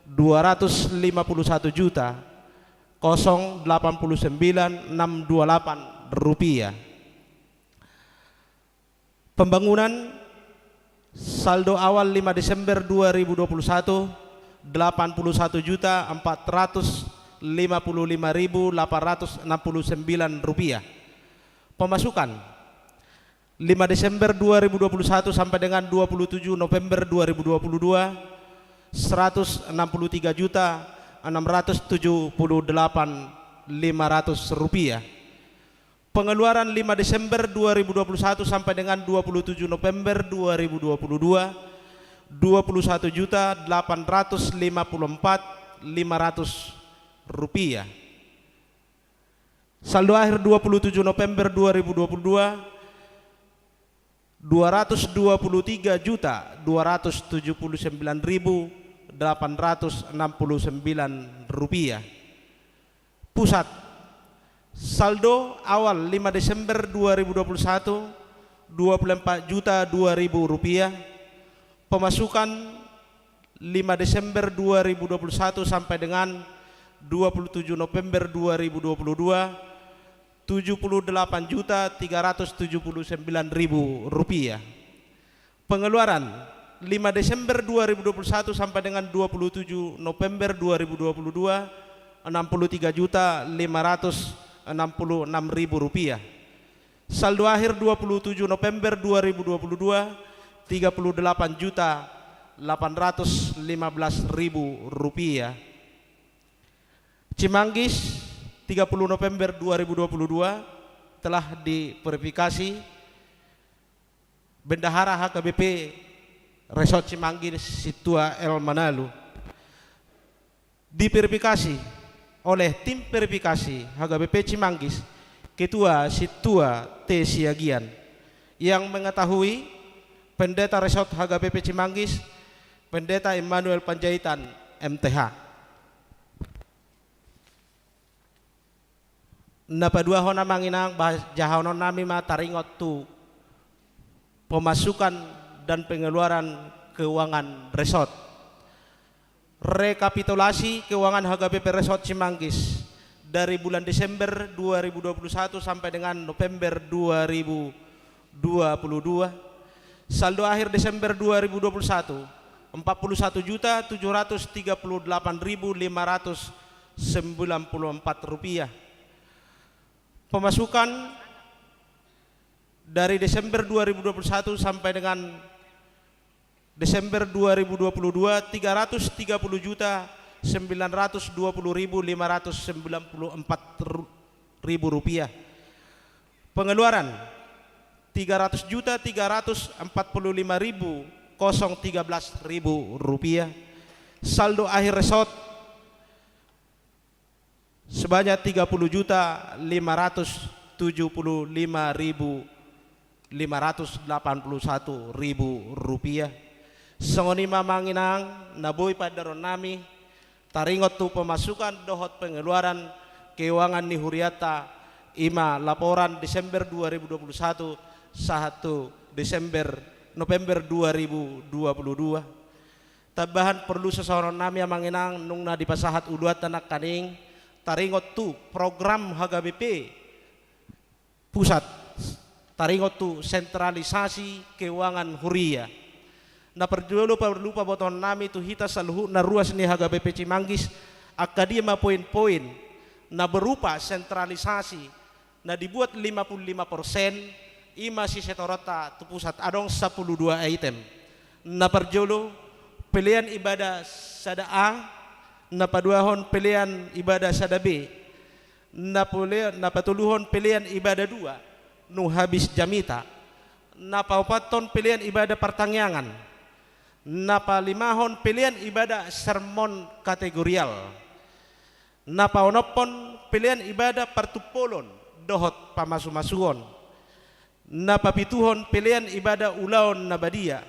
dua ratus lima puluh satu juta kosong delapan puluh sembilan enam dua delapan rupiah. Pembangunan, saldo awal lima Desember dua ribu dua puluh satu, delapan puluh satu juta empat ratus lima puluh lima ribu delapan ratus enam puluh sembilan rupiah. Pemasukan, lima Desember dua ribu dua puluh satu sampai dengan dua puluh tujuh November dua ribu dua puluh dua, seratus enam puluh tiga juta enam ratus tujuh puluh delapan lima ratus rupiah. Pengeluaran lima Desember dua ribu dua puluh satu sampai dengan dua puluh tujuh November dua ribu dua puluh dua, dua puluh satu juta delapan ratus lima puluh empat lima ratus rupiah. Saldo akhir dua puluh tujuh November dua ribu dua puluh dua, dua ratus dua puluh tiga juta dua ratus tujuh puluh sembilan ribu delapan ratus enam puluh sembilan rupiah. Pusat, saldo awal lima Desember dua ribu dua puluh satu, dua puluh empat juta dua ribu rupiah. Pemasukan, lima Desember dua ribu dua puluh satu sampai dengan dua puluh tujuh November dua ribu dua puluh dua, tujuh puluh delapan juta tiga ratus tujuh puluh sembilan ribu rupiah. Pengeluaran, lima Desember dua ribu dua puluh satu sampai dengan dua puluh tujuh November dua ribu dua puluh dua, enam puluh tiga juta lima ratus enam puluh enam ribu rupiah. Saldo akhir dua puluh tujuh November dua ribu dua puluh dua, tiga puluh delapan juta delapan ratus lima belas ribu rupiah. Cimanggis, tiga puluh November dua ribu dua puluh dua, telah diverifikasi Bendahara H K B P Resort Cimanggis Sintua L Manalu. Diverifikasi oleh tim verifikasi H K B P Cimanggis, Ketua Sintua T Siagian. Yang mengetahui, Pendeta Resort H K B P Cimanggis, Pendeta Immanuel Panjaitan, M T H. Na paduahon, amang inang, bah-, jahaononnami ma taringot tu pemasukan dan pengeluaran keuangan resort. Rekapitulasi keuangan H K B P Resort Cimanggis dari bulan Desember dua ribu dua puluh satu sampai dengan November dua ribu dua puluh dua. Saldo akhir Desember dua ribu dua puluh satu, empat puluh satu juta tujuh ratus tiga puluh delapan ribu lima ratus sembilan puluh empat rupiah. Pemasukan dari Desember dua ribu dua puluh satu sampai dengan Desember dua ribu dua puluh dua, tiga ratus tiga puluh juta sembilan ratus dua puluh ribu lima ratus sembilan puluh empat ru-, ribu rupiah. Pengeluaran, tiga ratus juta tiga ratus empat puluh lima ribu kosong tiga belas ribu rupiah. Saldo akhir resort sebanyak tiga puluh juta lima ratus tujuh puluh lima ribu lima ratus delapan puluh satu ribu rupiah. Songon i ma, amang inang, na boi pandaroonnami taringot tu pemasukan dohot pengeluaran keuangan ni hurianta, i ma laporan Desember dua ribu dua puluh satu sahat tu Desember, November dua ribu dua puluh dua. Tambahan porlu sosohononnami, amang inang, nunga dipasahat uluanta nangkaning, taringot tu program H K B P pusat, taringot tu sentralisasi keuangan huria. Na parjolo, porlu pabotohonnami tu hita saluhutna ruas ni H K B P Cimanggis, angka dia ma poin-poin na berupa sentralisasi na dibuat lima puluh lima persen, i ma sisetoronta tu pusat, adong sampulu dua item. Na parjolo, pelean ibadah sada A, na paduahon pelean ibadah sada B, na pole-, na patoluhon pelean ibadah dua, nung habis jamita, na paopathon pelean ibadah partangiangan, na palimahon pelean ibadah sermon kategorial, na paonomhon pelean ibadah partumpolon dohot pamasumasuon, na papituhon pelean ibadah ulaon na badia,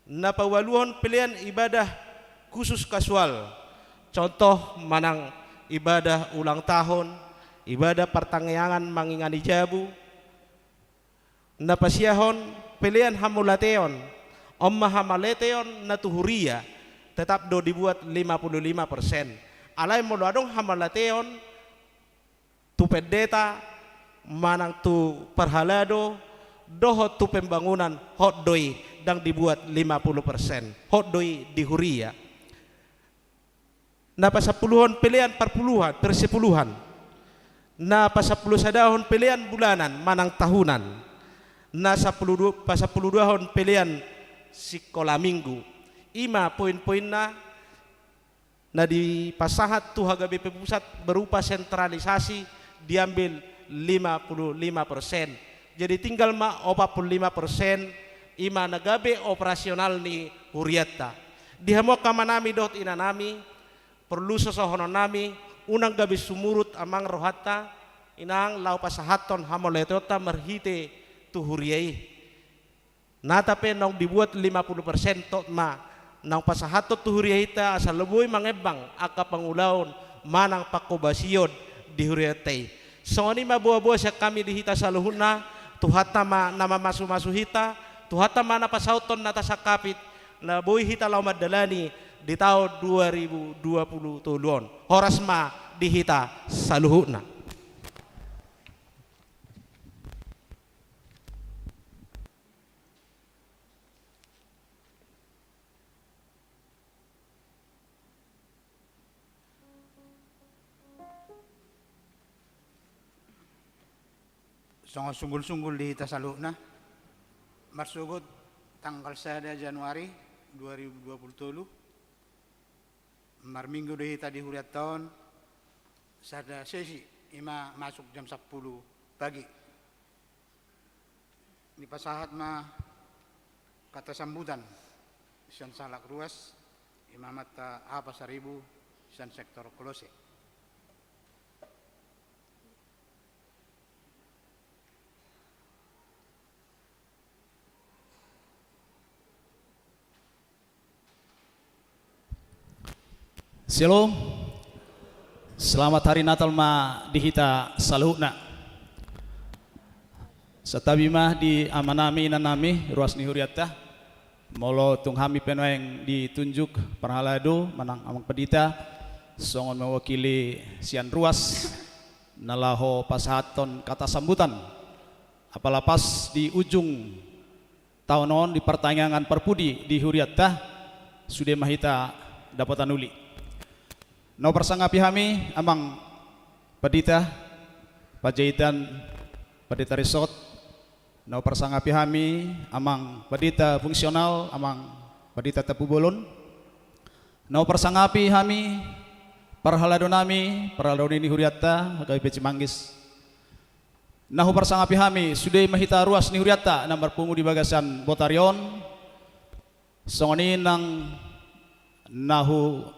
na paualuhon pelean ibadah khusus kasual, contoh manang ibadah ulang tahun, ibadah partangiangan mangingani jabu, na pasiahon pelean hamauliateon, on ma hamauliateon na tu huria, tetap do dibuat lima puluh lima persen. Alai molo adong hamauliateon tu pendeta, manang tu parhalado, dohot tu pembangunan, hot do i, ndang dibuat lima puluh persen, hot do i di huria. Na pasampuluhon pelean parpuluhan, persepuluhan. Na pasampulusadahon pelean bulanan manang tahunan. Na sampulu du-, pasampuluduahon pelean sikola minggu. I ma poin-poinna na dipasahat tu H K B P pusat berupa sentralisasi, diambil lima puluh lima persen. Jadi tinggal ma opat puluh lima persen, i ma na gabe operasional ni hurianta. Di hamu angka amanami dohot inanami, porlu sosohononnami, unang gabe sumurut, amang, rohanta, inang, laho pasahathon hamauliateonta marhite tu huria i. Nata pe naung dibuat lima puluh persen, tot ma naung pasahathon tu hurianta asa boi mangembang angka pangulaon manang pangkobasion di hurianta i. Songon i ma boa-boa sian hami di hita saluhutna, Tuhanta ma na mamasumasu hita, Tuhanta ma na pasauthon na tasangkapi, na boi hita laho mandalani di taon dua ribu dua puluh tolu on. Horas ma di hita saluhutna. Songon sunggul-sunggul di hita saluhutna, marsogot tanggal sada Januari dua ribu dua puluh tolu, marminggu do hita di hurianta on, sada sesi, ima masuk jam sampulu pagi. Dipasahat ma kata sambutan sian sahalak ruas, ima amanta Apa Saribu sian sektor Kolose. Shalom. Selamat Hari Natal ma di hita saluhutna. Santabi ma di amanami, inanami, ruas ni hurianta. Molo tung hami pe nuaeng ditunjuk parhalado manang amang pandita songon mewakili sian ruas na laho pasahathon kata sambutan. Apala pas di ujung taon on, di partangiangan parpudi di hurianta, sude ma hita dapotan uli. Na huparsangapi hami amang pandita Panjaitan, pandita Risot. Na huparsangapi hami amang pandita fungsional, amang pandita Tampubolon. Na huparsangapi hami parhaladonami, parhalado ni hurianta H K B P Cimanggis. Na huparsangapi hami sude ma hita ruas ni hurianta na marpungu di bagasan botari on. Songon i nang na huparsangapi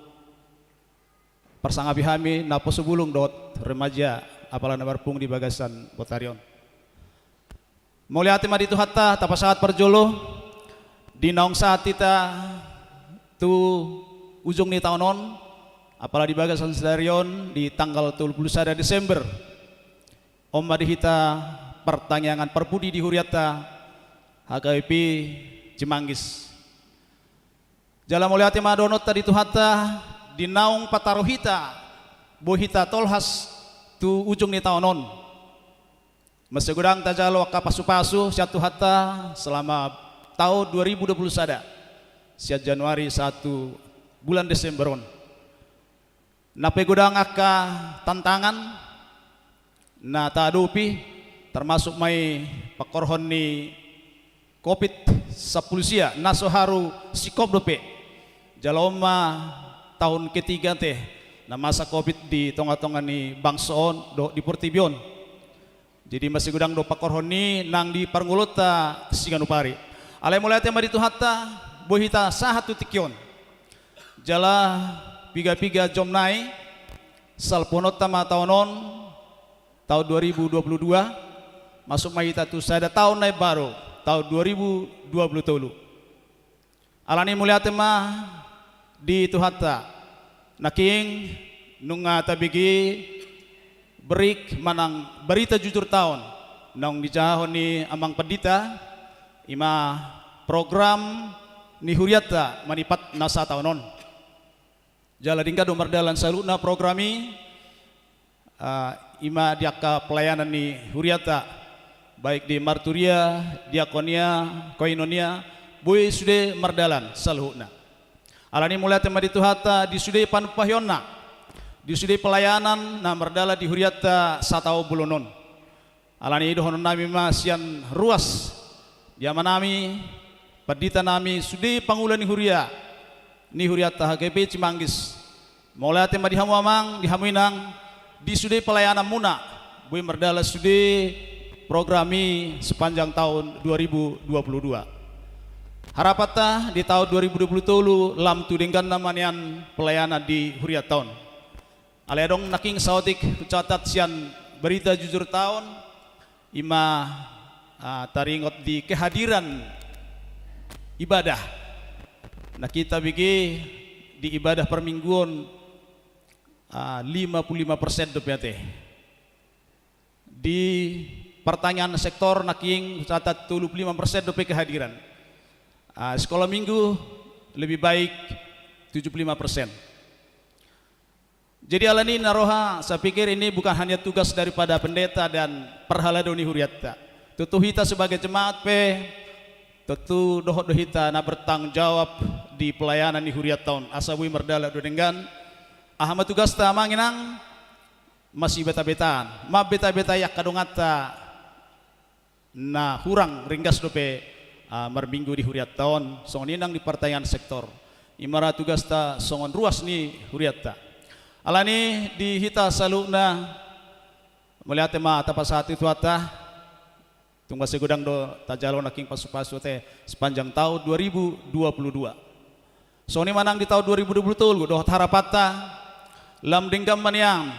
hami naposo bulung dohot remaja apala na marpungu di bagasan botari on. Mauliate ma di Tuhanta, tapasahat parjolo di naung sahat hita tu ujung ni taon on, apala di bagasan sadari on di tanggal tolu pulu sada Desember. On ma di hita partangiangan parpudi di hurianta H K B P Cimanggis. Jala mauliate ma dohononta di Tuhanta di naung pataru hita, boi hita tolhas tu ujung ni taon on. Mansai godang tajalo angka pasupasu sian Tuhanta selama taon dua ribu dua puluh sada, sian Januari sahat tu bulan Desember on. Na pe godang angka tantangan na taadopi, termasuk ma i pangkorhon ni Covid sampulu sia na so haru singkop dope. Jala on ma tahun ketiga ate na masa Covid di tonga-tonga ni bangso on dohot di portibi on. Jadi mansai godang do pangkorhon i nang di parngoluonta siganup ari. Alai mauliate ma di Tuhanta, boi hita sahat tu tingki on. Jala piga-piga jom nai, salpuhononta ma taon on, taon dua ribu dua puluh dua, masuk ma hita tu sada taon na imbaru, taon dua ribu dua puluh tolu. Alani mauliate ma di Tuhanta. Nangkin nunga tabege berita manang berita jujur taon naung dijahahon ni amang pandita, ima program ni hurianta manipat na sataon on. Jala denggan do mardalan saluhutna program i, ah, ima di angka pelayanan ni hurianta, baik di marturia, diakonia, koinonia, boi sude mardalan saluhutna. Alani mauliate ma di Tuhanta di sude panumpahionna, di sude pelayanan na mardalan di hurianta sataon bolon on. Alani i dohononnami ma sian ruas di amanami, panditanami, sude pangula ni huria, ni hurianta H K B P Cimanggis. Mauliate ma di hamu amang, di hamu inang, di sude pelayananmuna, boi mardalan sude program i sepanjang taon dua ribu dua puluh dua. Harapanta di taon dua ribu dua puluh tolu lam tu dengganna ma nian pelayanan di hurianta on. Alai adong nangkin saotik hucatat sian berita jujur taon, ima, ah, taringot di kehadiran ibadah. Nangkin tabege di ibadah parmingguon, ah, lima pulu lima persen dope ate. Di partangiangan sektor nangkin hucatat tolu pulu lima persen dope kehadiran. Ah, sekolah minggu lebih baik tujuh puluh lima persen. Jadi alani na roha, saya pikir ini bukan hanya tugas daripada pendeta dan parhalado ni hurianta. Tontu hita sebagai jemaat pe, tontu dohot do hita na bertanggung jawab di pelayanan ni hurianta on. Asa boi mardalan do denggan. Aha ma tugasta amang inang? Masibeta-betaan. Mambeta-betai angka donganta na hurang ringgas dope, ah, marminggu di hurianta on, songon i nang di partangiangan sektor. I ma ra tugasta songon ruas ni hurianta. Alani di hita saluhutna, mauliate ma tapasahat tu Tuhanta, tung mansai godang do tajalo nangkin pasupasu ate sepanjang taon dua ribu dua puluh dua. Songon i ma nang di taon dua ribu dua puluh tolu, dohot harapanta, lam denggan ma nian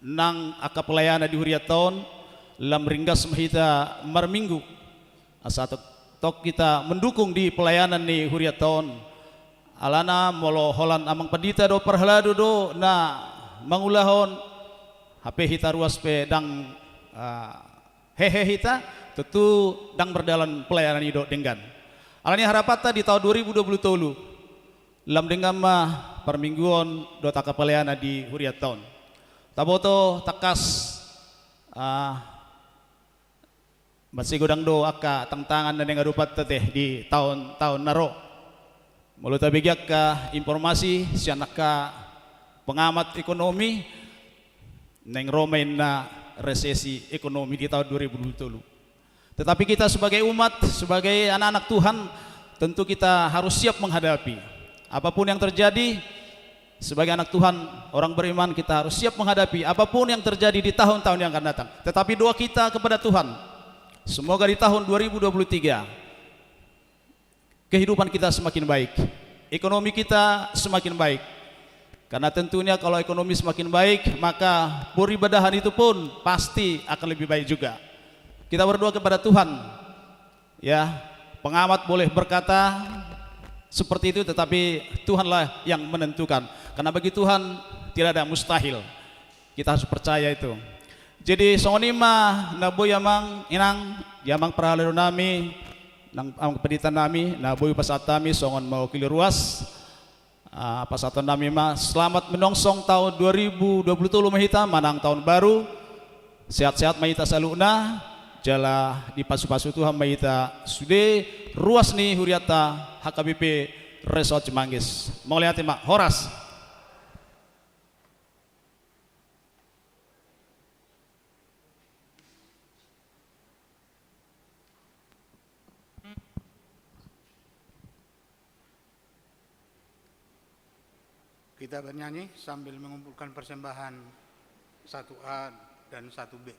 nang angka pelayanan di hurianta on, lam ringgas ma hita marminggu. Asa tok, tok hita mendukung di pelayanan ni hurianta on. Alana molo holan amang pandita do parhalado do na mangulahon, hape hita ruas pe ndang, ah, hehe hita, tontu ndang mardalan pelayanan i dohot denggan. Alani harapanta di taon dua ribu dua puluh tolu, lam denggan ma parmingguon dohot angka pelayanan di hurianta on. Taboto tangkas, ah, mansai godang do angka tantangan na naeng adopanta ate di taon-taon na ro. Molo tabege angka informasi sian angka pengamat ekonomi, naeng ro ma inna resesi ekonomi di taon dua ribu dua puluh tolu. Tetapi kita sebagai umat, sebagai anak-anak Tuhan, tentu kita harus siap menghadapi apapun yang terjadi. Sebagai anak Tuhan, orang beriman, kita harus siap menghadapi apapun yang terjadi di tahun-tahun yang akan datang. Tetapi doa kita kepada Tuhan, semoga di tahun dua ribu dua puluh tiga, kehidupan kita semakin baik, ekonomi kita semakin baik. Karena tentunya kalau ekonomi semakin baik, maka peribadahan itu pun pasti akan lebih baik juga. Kita berdoa kepada Tuhan. Ya, pengamat boleh berkata seperti itu, tetapi Tuhanlah yang menentukan. Karena bagi Tuhan tidak ada yang mustahil. Kita harus percaya itu. Jadi, songon i ma na boi amang inang, di amang parhalado nami, nang amang pandita nami, na boi pasahat hami songon mewakili ruas. Ah, pasahaton nami ma, selamat menyongsong tahun dua ribu dua puluh tolu ma hita, manang tahun baru. Sehat-sehat ma hita saluhutna, jala dipasupasu Tuhan ma hita sude ruas ni hurianta H K B P Resort Cimanggis. Mauliate ma, horas. Kita bernyanyi sambil mengumpulkan persembahan satu A dan satu B.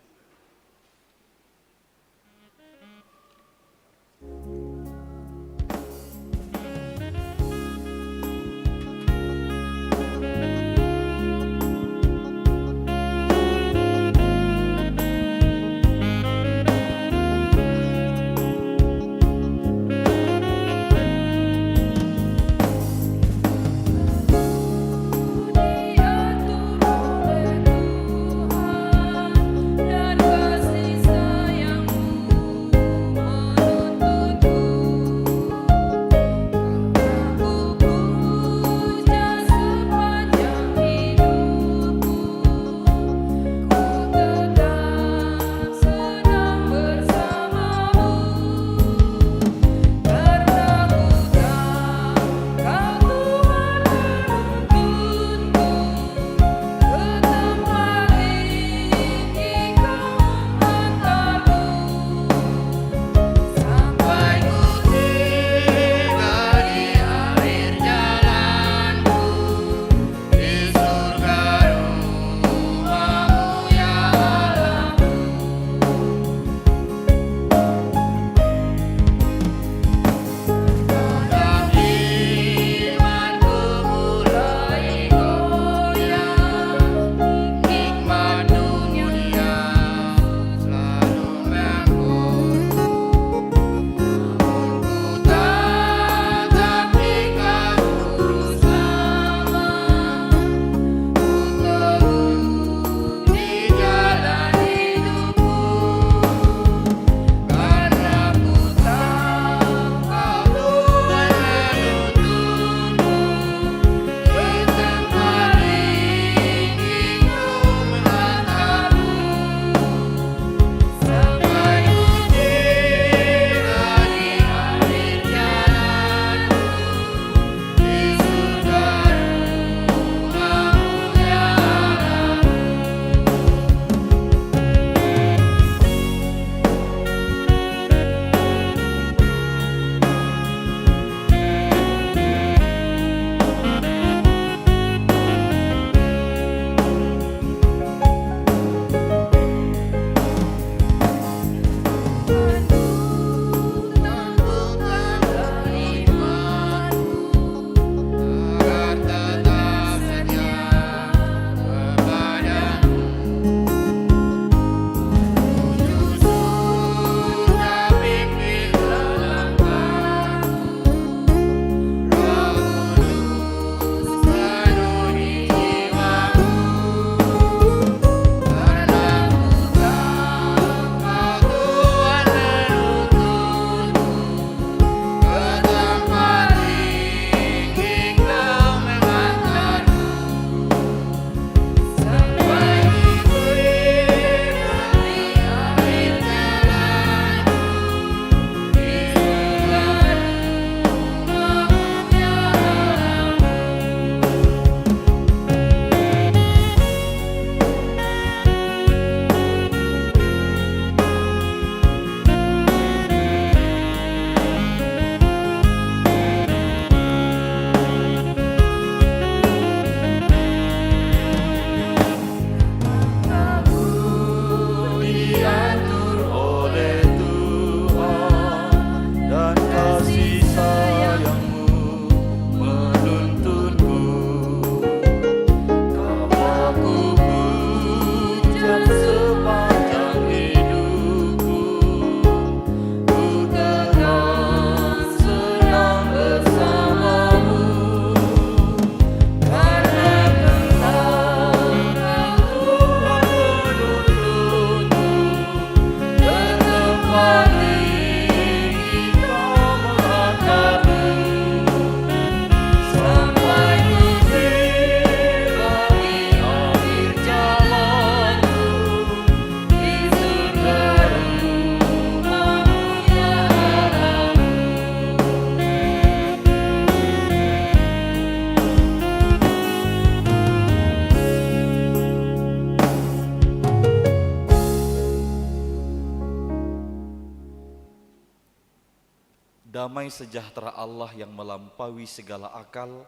Damai sejahtera Allah yang melampaui segala akal,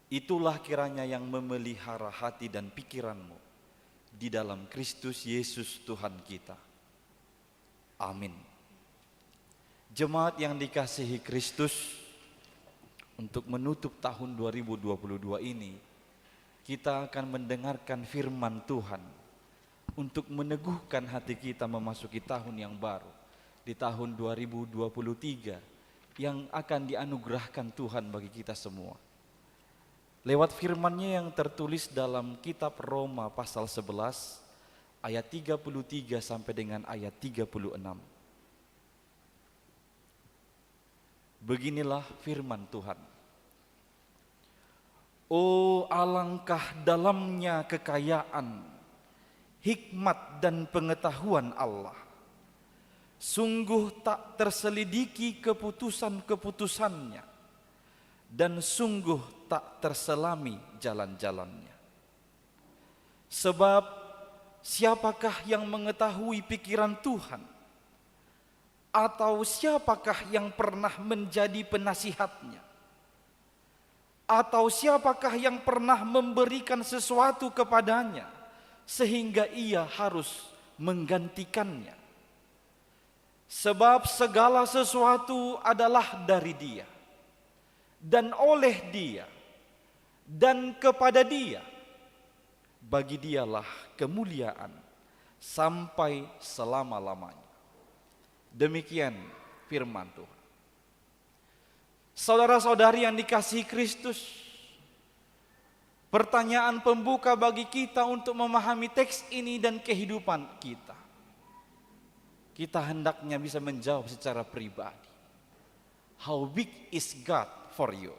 itulah kiranya yang memelihara hati dan pikiranmu di dalam Kristus Yesus Tuhan kita. Amin. Jemaat yang dikasihi Kristus, untuk menutup tahun dua ribu dua puluh dua ini, kita akan mendengarkan firman Tuhan untuk meneguhkan hati kita memasuki tahun yang baru, di tahun dua ribu dua puluh tiga yang akan dianugerahkan Tuhan bagi kita semua. Lewat firman-Nya yang tertulis dalam kitab Roma pasal sebelas ayat tiga puluh tiga sampai dengan ayat tiga puluh enam. Beginilah firman Tuhan. Oh, alangkah dalamnya kekayaan, hikmat dan pengetahuan Allah. Sungguh tak terselidiki keputusan-keputusan-Nya, dan sungguh tak terselami jalan-jalan-Nya. Sebab siapakah yang mengetahui pikiran Tuhan? Atau siapakah yang pernah menjadi penasihat-Nya? Atau siapakah yang pernah memberikan sesuatu kepada-Nya, sehingga Ia harus menggantikannya? Sebab segala sesuatu adalah dari Dia, dan oleh Dia, dan kepada Dia. Bagi Dialah kemuliaan sampai selama-lamanya. Demikian firman Tuhan. Saudara-saudari yang dikasihi Kristus, pertanyaan pembuka bagi kita untuk memahami teks ini dan kehidupan kita. Kita hendaknya bisa menjawab secara pribadi. How big is God for you?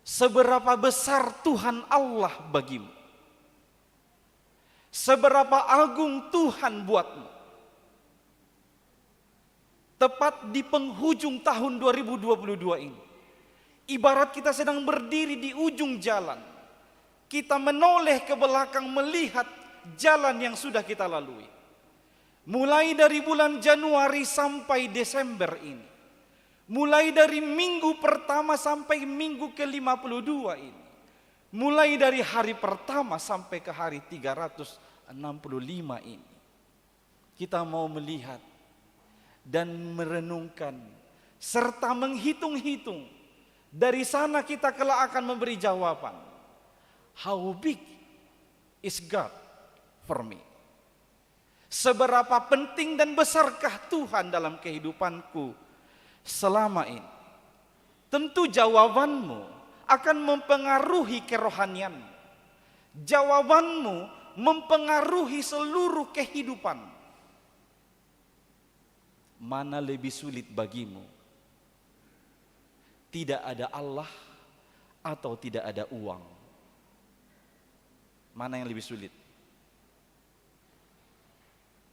Seberapa besar Tuhan Allah bagimu? Seberapa agung Tuhan buatmu? Tepat di penghujung tahun dua ribu dua puluh dua ini, ibarat kita sedang berdiri di ujung jalan, kita menoleh ke belakang melihat jalan yang sudah kita lalui. Mulai dari bulan Januari sampai Desember ini, mulai dari minggu pertama sampai minggu ke lima puluh dua ini, mulai dari hari pertama sampai ke hari tiga ratus enam puluh lima ini, kita mau melihat dan merenungkan serta menghitung-hitung. Dari sana kita kelak akan memberi jawaban, "How big is God for me?" Seberapa penting dan besarkah Tuhan dalam kehidupanku selama ini? Tentu jawabanmu akan mempengaruhi kerohanianmu. Jawabanmu mempengaruhi seluruh kehidupan. Mana lebih sulit bagimu? Tidak ada Allah atau tidak ada uang? Mana yang lebih sulit?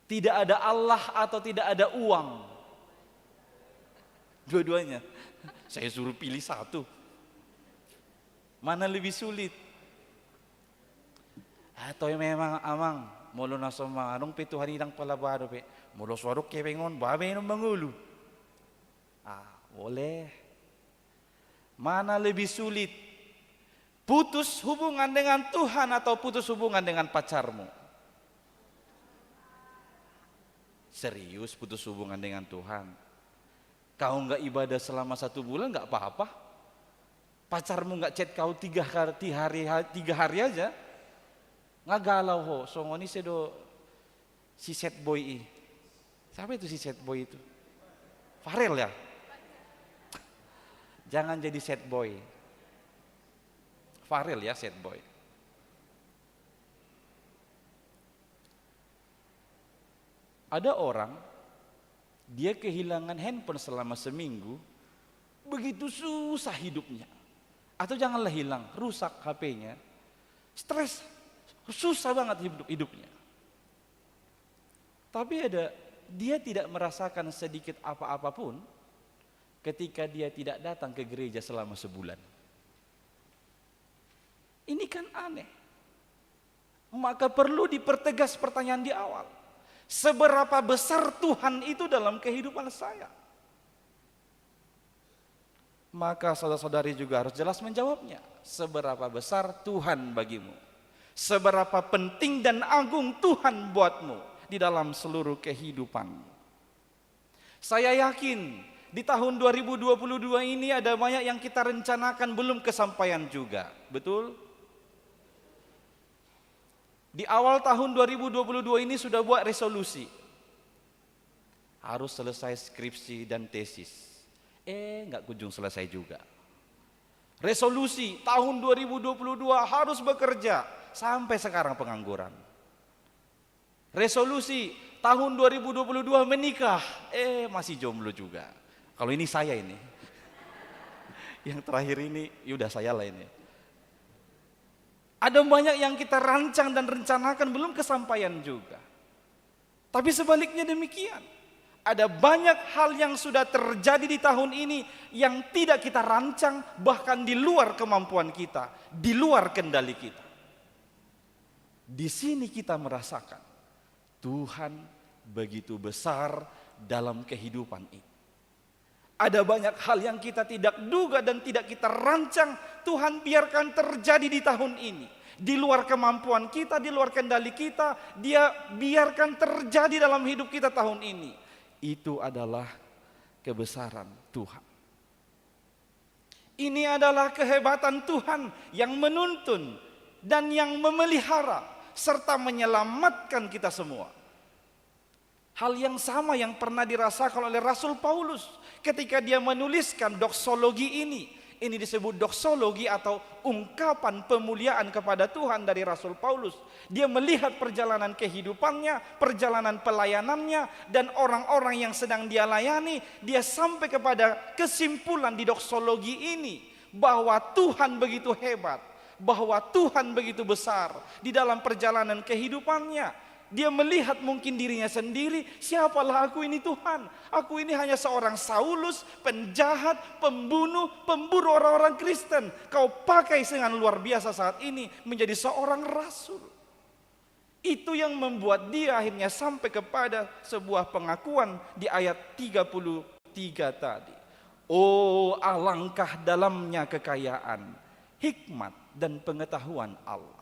Tidak ada Allah atau tidak ada uang? Dua-duanya. Saya suruh pilih satu. Mana lebih sulit? Atau memang, Amang, molo na so manang pe Tuhan i ndang pala bado pe, molo so adong hepeng on, babe non mangolu. Ah, boleh. Mana lebih sulit? Putus hubungan dengan Tuhan atau putus hubungan dengan pacarmu? Serius, putus hubungan dengan Tuhan? Kau nggak ibadah selama satu bulan, nggak apa-apa. Pacarmu nggak chat kau tiga hari, tiga hari, tiga hari aja, nggak galau ho. Songon i sedo si sad boy i. Siapa itu si sad boy itu? Farel ya? Jangan jadi sad boy. Farel ya sad boy. Ada orang, dia kehilangan handphone selama seminggu, begitu susah hidupnya. Atau janganlah hilang, rusak H P-nya, stres, susah banget hidup, hidupnya. Tapi ada, dia tidak merasakan sedikit apa-apa pun ketika dia tidak datang ke gereja selama sebulan. Ini kan aneh. Maka perlu dipertegas pertanyaan di awal. Seberapa besar Tuhan itu dalam kehidupan saya? Maka saudara-saudari juga harus jelas menjawabnya. Seberapa besar Tuhan bagimu? Seberapa penting dan agung Tuhan buatmu di dalam seluruh kehidupan? Saya yakin di tahun dua ribu dua puluh dua ini ada banyak yang kita rencanakan belum kesampaian juga. Betul? Di awal tahun dua ribu dua puluh dua ini sudah buat resolusi. Harus selesai skripsi dan tesis. Eh, nggak kunjung selesai juga. Resolusi tahun dua ribu dua puluh dua harus bekerja. Sampai sekarang pengangguran. Resolusi tahun dua ribu dua puluh dua menikah. Eh, masih jomblo juga. Kalau ini saya ini. Yang terakhir ini, ya udah saya lah ini. Ada banyak yang kita rancang dan rencanakan belum kesampaian juga. Tapi sebaliknya demikian. Ada banyak hal yang sudah terjadi di tahun ini yang tidak kita rancang, bahkan di luar kemampuan kita, di luar kendali kita. Di sini kita merasakan Tuhan begitu besar dalam kehidupan ini. Ada banyak hal yang kita tidak duga dan tidak kita rancang, Tuhan biarkan terjadi di tahun ini. Di luar kemampuan kita, di luar kendali kita, Dia biarkan terjadi dalam hidup kita tahun ini. Itu adalah kebesaran Tuhan. Ini adalah kehebatan Tuhan yang menuntun dan yang memelihara serta menyelamatkan kita semua. Hal yang sama yang pernah dirasakan oleh Rasul Paulus ketika dia menuliskan doksologi ini. Ini disebut doksologi atau ungkapan pemuliaan kepada Tuhan dari Rasul Paulus. Dia melihat perjalanan kehidupannya, perjalanan pelayanannya, dan orang-orang yang sedang dia layani. Dia sampai kepada kesimpulan di doksologi ini bahwa Tuhan begitu hebat, bahwa Tuhan begitu besar di dalam perjalanan kehidupannya. Dia melihat mungkin dirinya sendiri, "Siapalah aku ini, Tuhan? Aku ini hanya seorang Saulus, penjahat, pembunuh, pemburu orang-orang Kristen. Kau pakai dengan luar biasa saat ini menjadi seorang rasul." Itu yang membuat dia akhirnya sampai kepada sebuah pengakuan di ayat tiga puluh tiga tadi. Oh, alangkah dalamnya kekayaan, hikmat, dan pengetahuan Allah.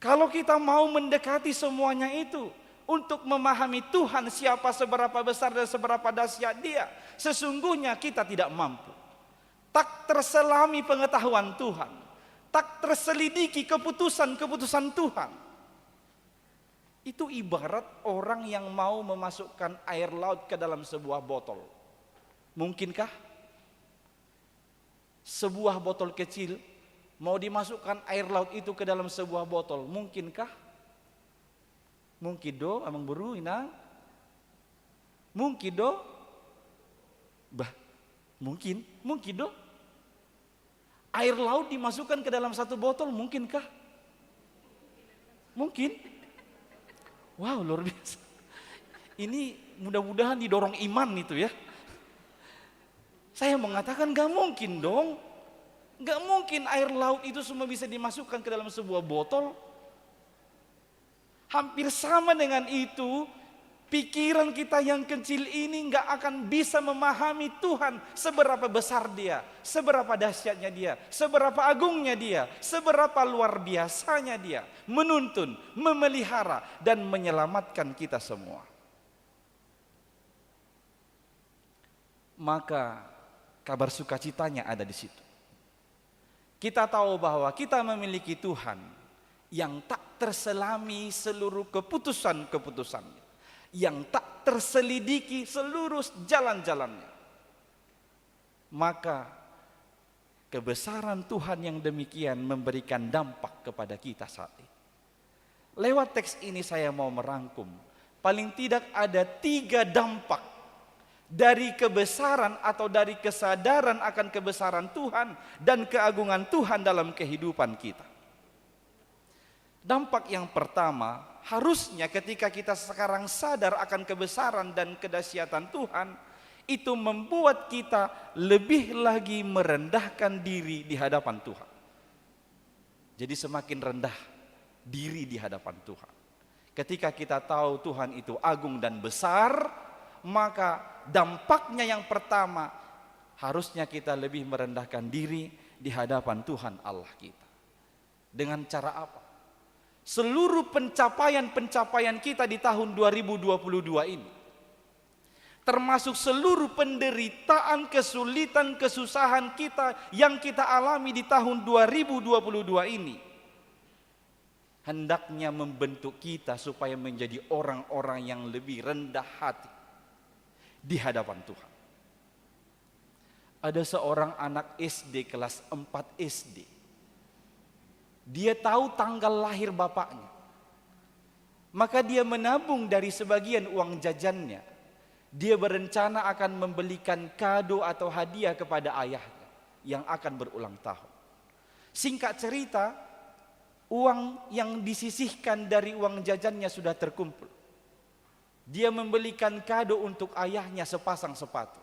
Kalau kita mau mendekati semuanya itu untuk memahami Tuhan, siapa, seberapa besar dan seberapa dahsyat Dia, sesungguhnya kita tidak mampu. Tak terselami pengetahuan Tuhan, tak terselidiki keputusan-keputusan Tuhan. Itu ibarat orang yang mau memasukkan air laut ke dalam sebuah botol. Mungkinkah? Sebuah botol kecil, mau dimasukkan air laut itu ke dalam sebuah botol, mungkinkah? Mungkin do, amang boru, inang? Mungkin do? Bah, mungkin, mungkin do. Air laut dimasukkan ke dalam satu botol, mungkinkah? Mungkin. Wow, luar biasa. Ini mudah-mudahan didorong iman itu ya. Saya mengatakan, "Nggak mungkin dong. Nggak mungkin air laut itu semua bisa dimasukkan ke dalam sebuah botol." Hampir sama dengan itu, pikiran kita yang kecil ini nggak akan bisa memahami Tuhan, seberapa besar Dia, seberapa dahsyatnya Dia, seberapa agungnya Dia, seberapa luar biasanya Dia menuntun, memelihara, dan menyelamatkan kita semua. Maka kabar sukacitanya ada di situ. Kita tahu bahwa kita memiliki Tuhan yang tak terselami seluruh keputusan-keputusannya, yang tak terselidiki seluruh jalan-jalannya. Maka kebesaran Tuhan yang demikian memberikan dampak kepada kita saat ini. Lewat teks ini saya mau merangkum, paling tidak ada tiga dampak dari kebesaran atau dari kesadaran akan kebesaran Tuhan dan keagungan Tuhan dalam kehidupan kita. Dampak yang pertama, harusnya ketika kita sekarang sadar akan kebesaran dan kedahsyatan Tuhan, itu membuat kita lebih lagi merendahkan diri di hadapan Tuhan. Jadi semakin rendah diri di hadapan Tuhan. Ketika kita tahu Tuhan itu agung dan besar, maka dampaknya yang pertama, harusnya kita lebih merendahkan diri di hadapan Tuhan Allah kita. Dengan cara apa? Seluruh pencapaian-pencapaian kita di tahun dua ribu dua puluh dua ini, termasuk seluruh penderitaan, kesulitan, kesusahan kita yang kita alami di tahun dua ribu dua puluh dua ini, hendaknya membentuk kita supaya menjadi orang-orang yang lebih rendah hati di hadapan Tuhan. Ada seorang anak S D kelas empat S D. Dia tahu tanggal lahir bapaknya. Maka dia menabung dari sebagian uang jajannya. Dia berencana akan membelikan kado atau hadiah kepada ayahnya yang akan berulang tahun. Singkat cerita, uang yang disisihkan dari uang jajannya sudah terkumpul. Dia membelikan kado untuk ayahnya sepasang sepatu.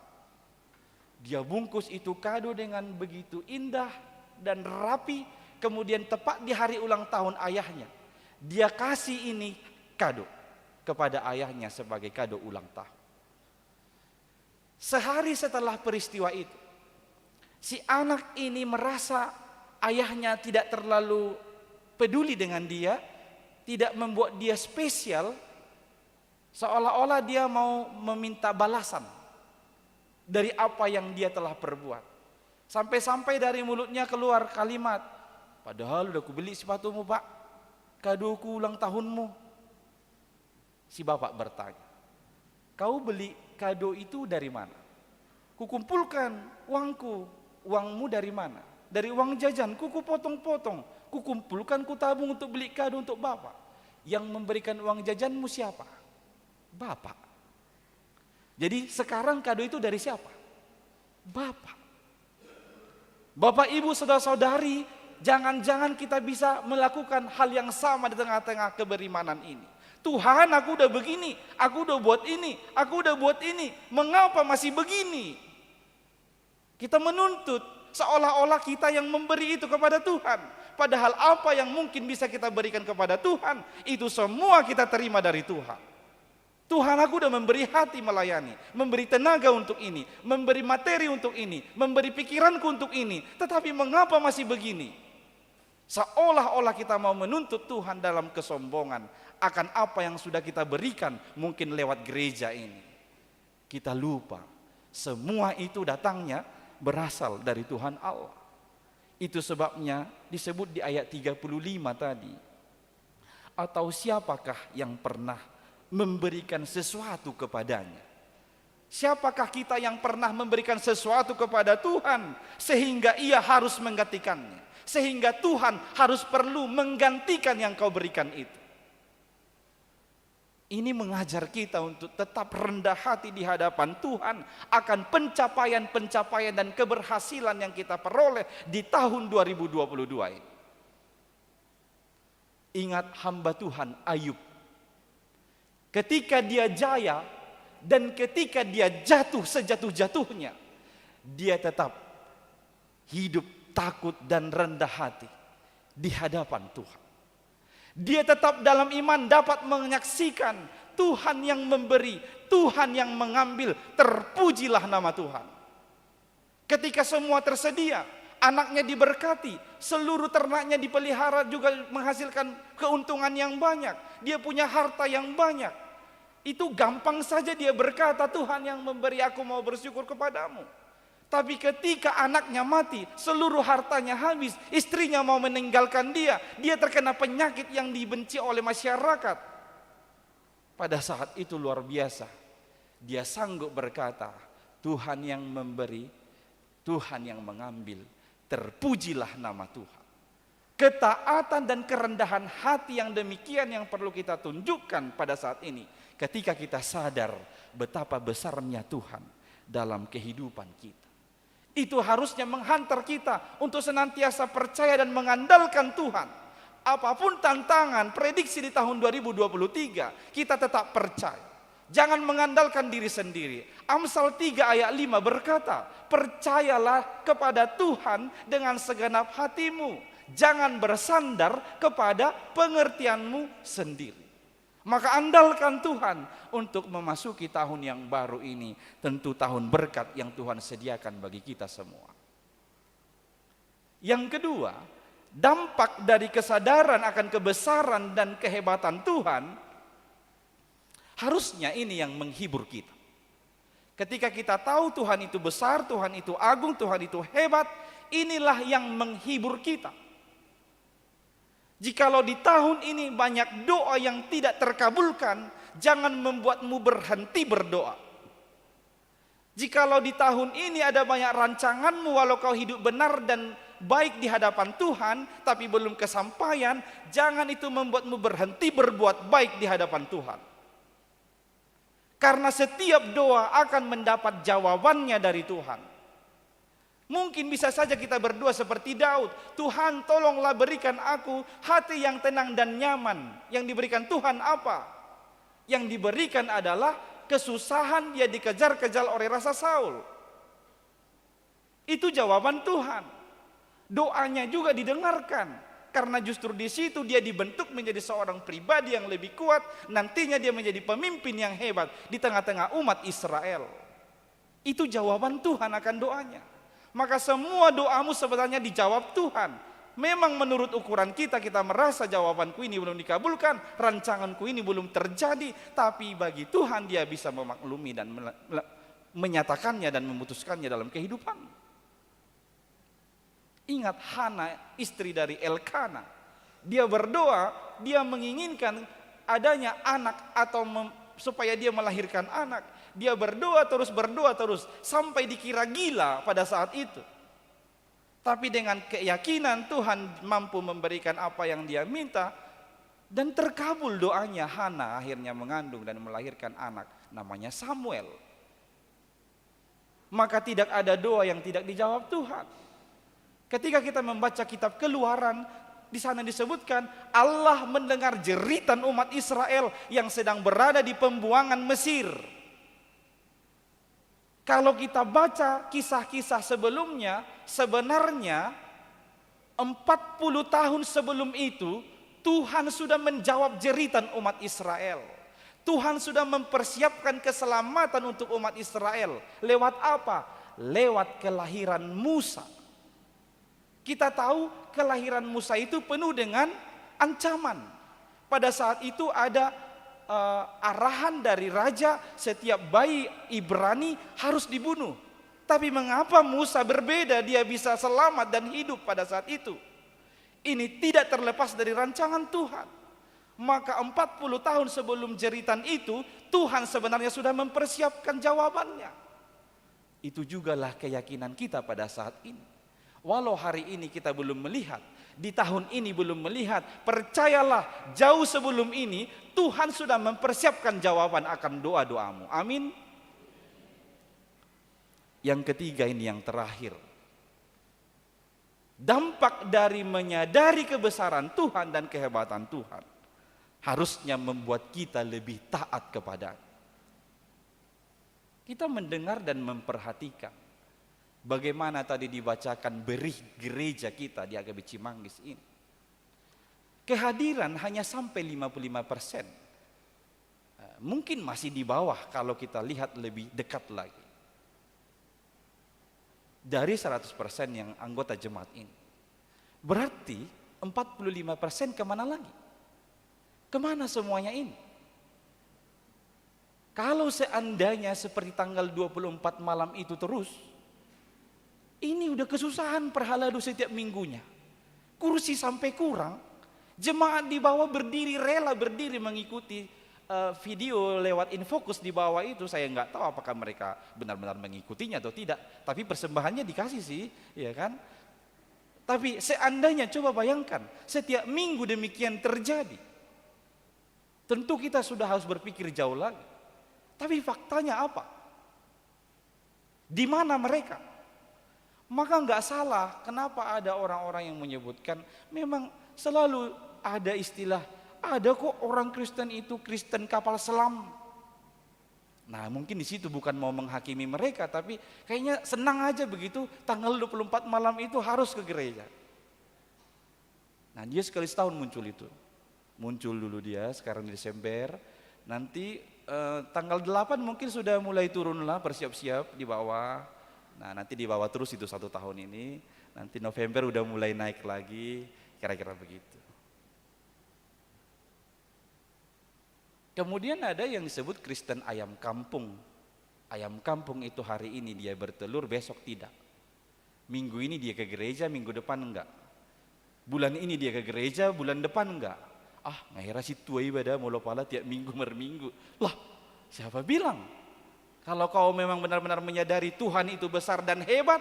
Dia bungkus itu kado dengan begitu indah dan rapi, kemudian tepat di hari ulang tahun ayahnya, dia kasih ini kado kepada ayahnya sebagai kado ulang tahun. Sehari setelah peristiwa itu, si anak ini merasa ayahnya tidak terlalu peduli dengan dia, tidak membuat dia spesial, seolah-olah dia mau meminta balasan dari apa yang dia telah perbuat. Sampai-sampai dari mulutnya keluar kalimat, "Padahal udah kubeli sepatumu, Pak. Kadoku ulang tahunmu." Si bapak bertanya, "Kau beli kado itu dari mana?" "Kukumpulkan uangku." "Uangmu dari mana?" "Dari uang jajanku, kupotong-potong, kukumpulkan, kutabung untuk beli kado untuk bapak." "Yang memberikan uang jajanmu siapa?" "Bapak." "Jadi sekarang kado itu dari siapa?" "Bapak." Bapak, ibu, saudara-saudari, jangan-jangan kita bisa melakukan hal yang sama di tengah-tengah keberimanan ini. "Tuhan, aku udah begini, aku udah buat ini, aku udah buat ini, mengapa masih begini?" Kita menuntut seolah-olah kita yang memberi itu kepada Tuhan. Padahal apa yang mungkin bisa kita berikan kepada Tuhan, itu semua kita terima dari Tuhan. "Tuhan, aku udah memberi hati melayani, memberi tenaga untuk ini, memberi materi untuk ini, memberi pikiranku untuk ini, tetapi mengapa masih begini?" Seolah-olah kita mau menuntut Tuhan dalam kesombongan akan apa yang sudah kita berikan, mungkin lewat gereja ini. Kita lupa, semua itu datangnya berasal dari Tuhan Allah. Itu sebabnya disebut di ayat tiga puluh lima tadi, "Atau siapakah yang pernah memberikan sesuatu kepadanya?" Siapakah kita yang pernah memberikan sesuatu kepada Tuhan sehingga Ia harus menggantikannya, sehingga Tuhan harus perlu menggantikan yang kau berikan itu? Ini mengajar kita untuk tetap rendah hati di hadapan Tuhan akan pencapaian-pencapaian dan keberhasilan yang kita peroleh di tahun dua ribu dua puluh dua ini. Ingat hamba Tuhan Ayub. Ketika dia jaya dan ketika dia jatuh sejatuh-jatuhnya, dia tetap hidup takut dan rendah hati di hadapan Tuhan. Dia tetap dalam iman dapat menyaksikan Tuhan yang memberi, Tuhan yang mengambil, terpujilah nama Tuhan. Ketika semua tersedia, anaknya diberkati, seluruh ternaknya dipelihara juga menghasilkan keuntungan yang banyak, dia punya harta yang banyak. Itu gampang saja dia berkata, "Tuhan yang memberi, aku mau bersyukur kepadamu." Tapi ketika anaknya mati, seluruh hartanya habis, istrinya mau meninggalkan dia, dia terkena penyakit yang dibenci oleh masyarakat. Pada saat itu luar biasa, dia sanggup berkata, "Tuhan yang memberi, Tuhan yang mengambil, terpujilah nama Tuhan." Ketaatan dan kerendahan hati yang demikian yang perlu kita tunjukkan pada saat ini, ketika kita sadar betapa besarnya Tuhan dalam kehidupan kita. Itu harusnya menghantar kita untuk senantiasa percaya dan mengandalkan Tuhan. Apapun tantangan, prediksi di tahun dua ribu dua puluh tiga, kita tetap percaya. Jangan mengandalkan diri sendiri. Amsal tiga ayat lima berkata, "Percayalah kepada Tuhan dengan segenap hatimu. Jangan bersandar kepada pengertianmu sendiri." Maka andalkan Tuhan untuk memasuki tahun yang baru ini, tentu tahun berkat yang Tuhan sediakan bagi kita semua. Yang kedua, dampak dari kesadaran akan kebesaran dan kehebatan Tuhan, harusnya ini yang menghibur kita. Ketika kita tahu Tuhan itu besar, Tuhan itu agung, Tuhan itu hebat, inilah yang menghibur kita. Jikalau di tahun ini banyak doa yang tidak terkabulkan, jangan membuatmu berhenti berdoa. Jikalau di tahun ini ada banyak rancanganmu, walau kau hidup benar dan baik di hadapan Tuhan, tapi belum kesampaian, jangan itu membuatmu berhenti berbuat baik di hadapan Tuhan. Karena setiap doa akan mendapat jawabannya dari Tuhan. Mungkin bisa saja kita berdoa seperti Daud, "Tuhan, tolonglah berikan aku hati yang tenang dan nyaman." Yang diberikan Tuhan apa? Yang diberikan adalah kesusahan, dia dikejar-kejar oleh Raja Saul. Itu jawaban Tuhan. Doanya juga didengarkan. Karena justru di situ dia dibentuk menjadi seorang pribadi yang lebih kuat, nantinya dia menjadi pemimpin yang hebat di tengah-tengah umat Israel. Itu jawaban Tuhan akan doanya. Maka semua doamu sebenarnya dijawab Tuhan. Memang menurut ukuran kita, kita merasa jawabanku ini belum dikabulkan, rancanganku ini belum terjadi, tapi bagi Tuhan dia bisa memaklumi dan mele-, mele-, menyatakannya dan memutuskannya dalam kehidupan. Ingat Hana, istri dari Elkana. Dia berdoa, dia menginginkan adanya anak atau mem-, supaya dia melahirkan anak. Dia berdoa terus, berdoa terus, sampai dikira gila pada saat itu. Tapi dengan keyakinan Tuhan mampu memberikan apa yang dia minta, dan terkabul doanya Hana, akhirnya mengandung dan melahirkan anak, namanya Samuel. Maka tidak ada doa yang tidak dijawab Tuhan. Ketika kita membaca kitab Keluaran, di sana disebutkan Allah mendengar jeritan umat Israel yang sedang berada di pembuangan Mesir. Kalau kita baca kisah-kisah sebelumnya, sebenarnya empat puluh tahun sebelum itu, Tuhan sudah menjawab jeritan umat Israel. Tuhan sudah mempersiapkan keselamatan untuk umat Israel. Lewat apa? Lewat kelahiran Musa. Kita tahu kelahiran Musa itu penuh dengan ancaman. Pada saat itu ada, eh, arahan dari raja, setiap bayi Ibrani harus dibunuh. Tapi mengapa Musa berbeda, dia bisa selamat dan hidup pada saat itu? Ini tidak terlepas dari rancangan Tuhan. Maka empat puluh tahun sebelum jeritan itu, Tuhan sebenarnya sudah mempersiapkan jawabannya. Itu jugalah keyakinan kita pada saat ini. Walau hari ini kita belum melihat, di tahun ini belum melihat, percayalah, jauh sebelum ini Tuhan sudah mempersiapkan jawaban akan doa-doamu. Amin. Yang ketiga ini, yang terakhir. Dampak dari menyadari kebesaran Tuhan dan kehebatan Tuhan harusnya membuat kita lebih taat kepada-Nya. Kita mendengar dan memperhatikan bagaimana tadi dibacakan berih gereja kita di H K B Cimanggis ini. Kehadiran hanya sampai lima puluh lima persen. Eh, mungkin masih di bawah kalau kita lihat lebih dekat lagi. Dari seratus persen yang anggota jemaat ini. Berarti empat puluh lima persen kemana lagi? Kemana semuanya ini? Kalau seandainya seperti tanggal dua puluh empat malam itu terus, ini udah kesusahan parhalado setiap minggunya. Kursi sampai kurang, jemaat di bawah berdiri, rela berdiri mengikuti, eh, video lewat infokus di bawah itu. Saya nggak tahu apakah mereka benar-benar mengikutinya atau tidak, tapi persembahannya dikasih sih, ya kan? Tapi seandainya, coba bayangkan, setiap minggu demikian terjadi. Tentu kita sudah harus berpikir jauh lagi. Tapi faktanya apa? Di mana mereka? Maka nggak salah kenapa ada orang-orang yang menyebutkan, memang selalu ada istilah, ada kok orang Kristen itu Kristen kapal selam. Nah, mungkin di situ bukan mau menghakimi mereka, tapi kayaknya senang aja begitu tanggal dua puluh empat malam itu harus ke gereja. Nah, dia sekali setahun muncul itu. Muncul dulu dia, sekarang di Desember. Nanti, eh, tanggal delapan mungkin sudah mulai turun lah, bersiap-siap di bawah. Nah, nanti di bawah terus itu satu tahun ini. Nanti November udah mulai naik lagi, kira-kira begitu. Kemudian ada yang disebut Kristen ayam kampung. Ayam kampung itu hari ini dia bertelur, besok tidak. Minggu ini dia ke gereja, minggu depan enggak. Bulan ini dia ke gereja, bulan depan enggak. Ah, nga hera sintua iba da, molo pala tiap minggu marminggu. Lah, siapa bilang? Kalau kau memang benar-benar menyadari Tuhan itu besar dan hebat,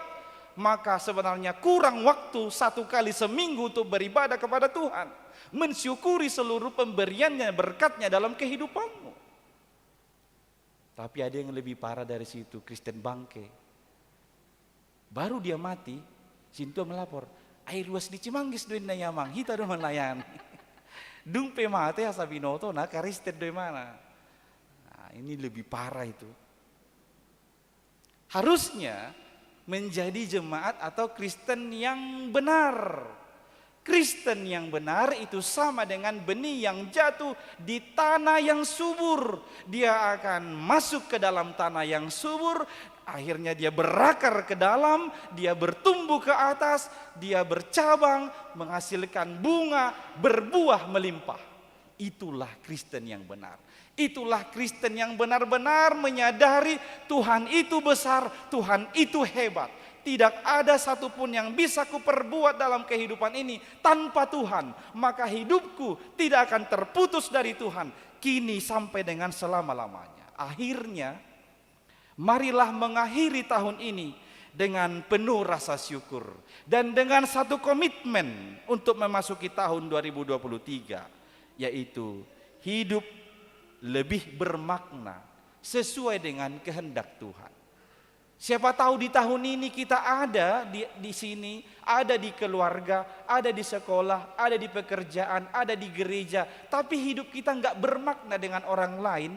maka sebenarnya kurang waktu satu kali seminggu untuk beribadah kepada Tuhan, mensyukuri seluruh pemberiannya, berkatnya dalam kehidupanmu. Tapi ada yang lebih parah dari situ, Kristen bangke. Baru dia mati, sintua melapor, "Ai ruas ni Cimanggis do inna i, amang, hita do melayani." Dung pe mate asa binotona, Kristen do imana. Nah, ini lebih parah itu. Harusnya menjadi jemaat atau Kristen yang benar. Kristen yang benar itu sama dengan benih yang jatuh di tanah yang subur. Dia akan masuk ke dalam tanah yang subur, akhirnya dia berakar ke dalam, dia bertumbuh ke atas, dia bercabang, menghasilkan bunga, berbuah melimpah. Itulah Kristen yang benar. Itulah Kristen yang benar-benar menyadari Tuhan itu besar, Tuhan itu hebat. Tidak ada satupun yang bisa kuperbuat dalam kehidupan ini tanpa Tuhan. Maka hidupku tidak akan terputus dari Tuhan, kini sampai dengan selama-lamanya. Akhirnya, marilah mengakhiri tahun ini dengan penuh rasa syukur dan dengan satu komitmen untuk memasuki tahun dua ribu dua puluh tiga, yaitu hidup lebih bermakna sesuai dengan kehendak Tuhan. Siapa tahu di tahun ini kita ada di, di sini, ada di keluarga, ada di sekolah, ada di pekerjaan, ada di gereja, tapi hidup kita nggak bermakna dengan orang lain.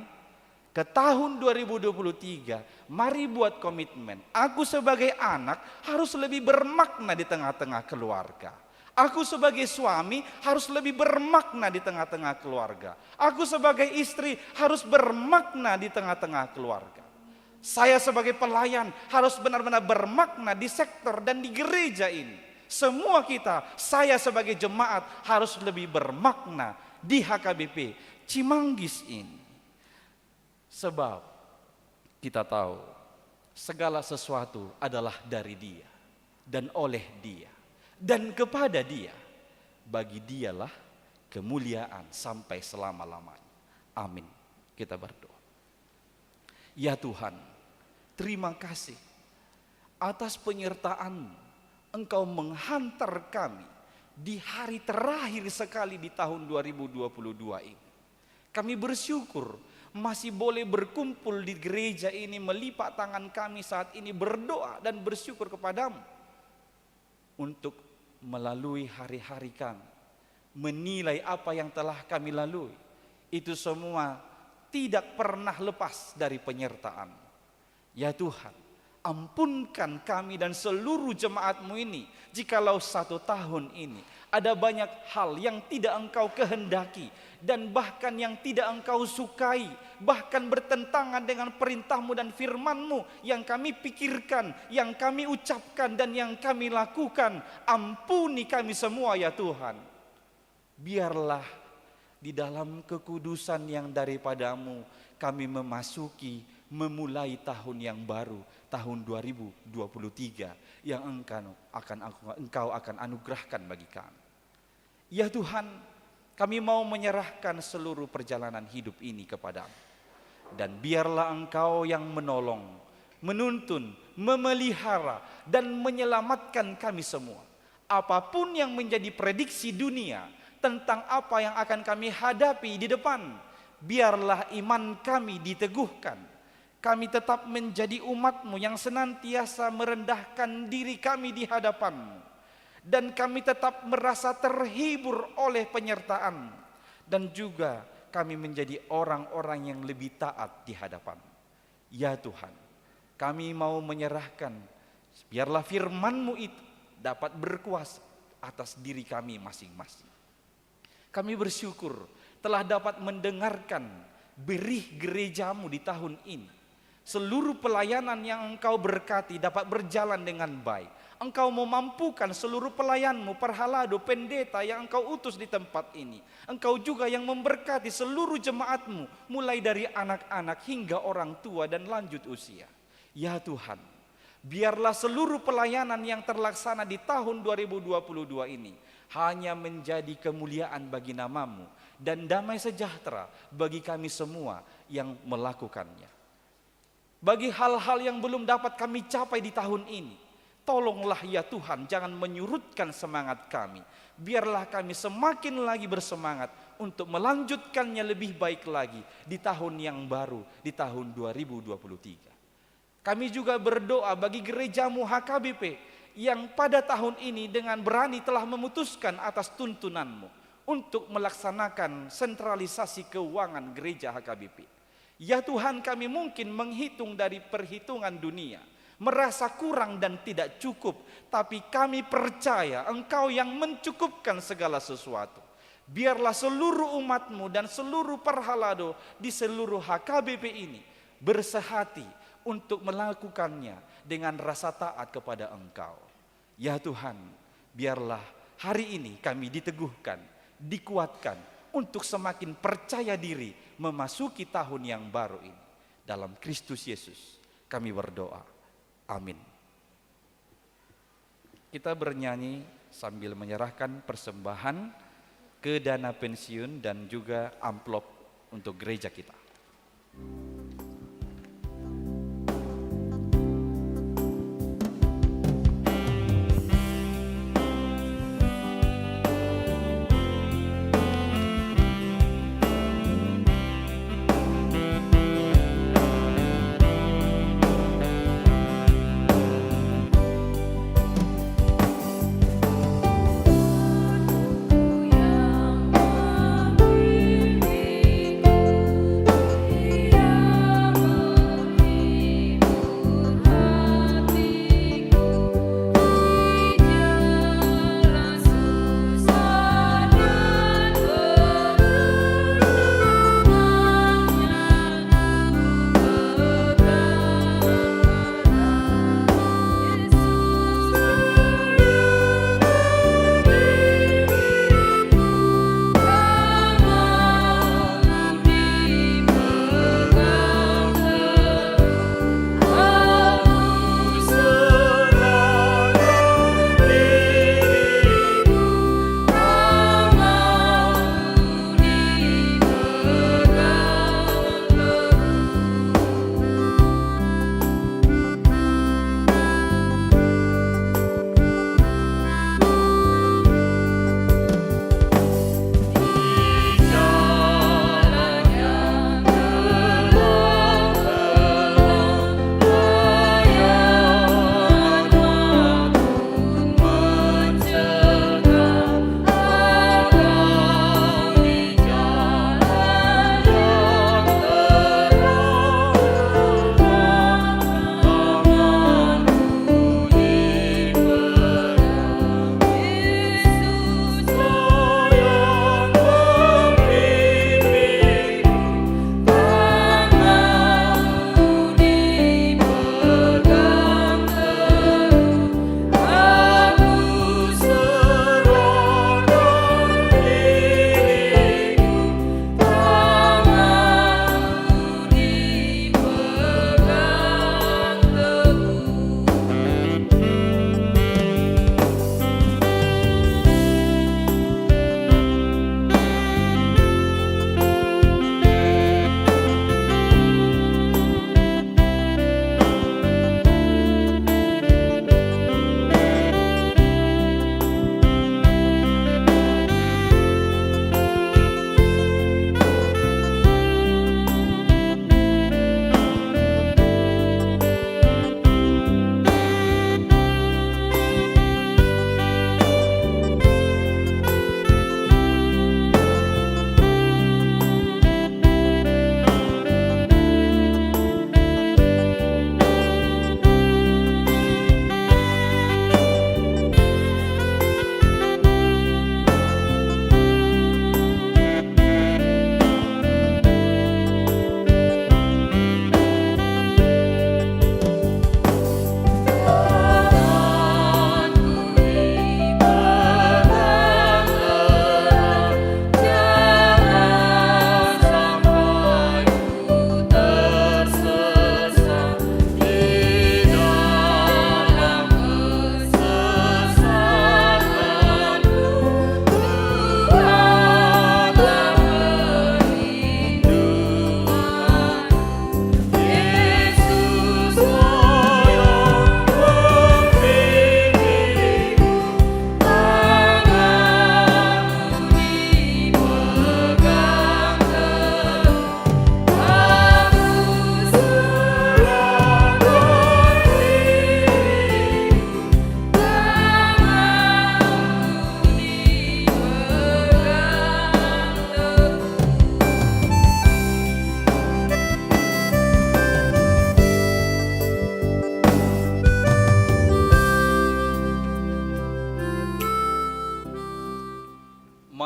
Ke tahun dua ribu dua puluh tiga, mari buat komitmen. Aku sebagai anak harus lebih bermakna di tengah-tengah keluarga. Aku sebagai suami harus lebih bermakna di tengah-tengah keluarga. Aku sebagai istri harus bermakna di tengah-tengah keluarga. Saya sebagai pelayan harus benar-benar bermakna di sektor dan di gereja ini. Semua kita, saya sebagai jemaat harus lebih bermakna di H K B P Cimanggis ini. Sebab kita tahu segala sesuatu adalah dari Dia dan oleh Dia dan kepada Dia. Bagi Dialah kemuliaan sampai selama-lamanya. Amin. Kita berdoa. Ya Tuhan, terima kasih atas penyertaan-Mu. Engkau menghantar kami di hari terakhir sekali di tahun dua ribu dua puluh dua ini. Kami bersyukur masih boleh berkumpul di gereja ini, melipat tangan kami saat ini berdoa dan bersyukur kepada-Mu untuk melalui hari-hari kami, menilai apa yang telah kami lalui. Itu semua tidak pernah lepas dari penyertaan-Mu. Ya Tuhan, ampunkan kami dan seluruh jemaat-Mu ini, jikalau satu tahun ini ada banyak hal yang tidak Engkau kehendaki dan bahkan yang tidak Engkau sukai, bahkan bertentangan dengan perintah-Mu dan firman-Mu yang kami pikirkan, yang kami ucapkan, dan yang kami lakukan. Ampuni kami semua, ya Tuhan. Biarlah di dalam kekudusan yang daripada-Mu kami memasuki, memulai tahun yang baru, tahun dua ribu dua puluh tiga yang Engkau akan, Engkau akan anugerahkan bagi kami. Ya Tuhan, kami mau menyerahkan seluruh perjalanan hidup ini kepada-Mu. Dan biarlah Engkau yang menolong, menuntun, memelihara, dan menyelamatkan kami semua. Apapun yang menjadi prediksi dunia tentang apa yang akan kami hadapi di depan, biarlah iman kami diteguhkan. Kami tetap menjadi umat-Mu yang senantiasa merendahkan diri kami di hadapan-Mu. Dan kami tetap merasa terhibur oleh penyertaan-Mu. Dan juga kami menjadi orang-orang yang lebih taat di hadapan-Mu. Ya Tuhan, kami mau menyerahkan, biarlah firman-Mu itu dapat berkuasa atas diri kami masing-masing. Kami bersyukur telah dapat mendengarkan berih gerejamu di tahun ini. Seluruh pelayanan yang Engkau berkati dapat berjalan dengan baik. Engkau memampukan seluruh pelayanmu, parhalado, pendeta yang Engkau utus di tempat ini. Engkau juga yang memberkati seluruh jemaatmu, mulai dari anak-anak hingga orang tua dan lanjut usia. Ya Tuhan, biarlah seluruh pelayanan yang terlaksana di tahun dua ribu dua puluh dua ini hanya menjadi kemuliaan bagi nama-Mu dan damai sejahtera bagi kami semua yang melakukannya. Bagi hal-hal yang belum dapat kami capai di tahun ini, tolonglah ya Tuhan, jangan menyurutkan semangat kami. Biarlah kami semakin lagi bersemangat untuk melanjutkannya lebih baik lagi di tahun yang baru, di tahun dua ribu dua puluh tiga. Kami juga berdoa bagi gereja-Mu H K B P yang pada tahun ini dengan berani telah memutuskan atas tuntunan-Mu untuk melaksanakan sentralisasi keuangan gereja H K B P. Ya Tuhan, kami mungkin menghitung dari perhitungan dunia, merasa kurang dan tidak cukup, tapi kami percaya Engkau yang mencukupkan segala sesuatu. Biarlah seluruh umat-Mu dan seluruh parhalado di seluruh H K B P ini bersehati untuk melakukannya dengan rasa taat kepada Engkau. Ya Tuhan, biarlah hari ini kami diteguhkan, dikuatkan untuk semakin percaya diri memasuki tahun yang baru ini. Dalam Kristus Yesus kami berdoa. Amin. Kita bernyanyi sambil menyerahkan persembahan ke dana pensiun dan juga amplop untuk gereja kita.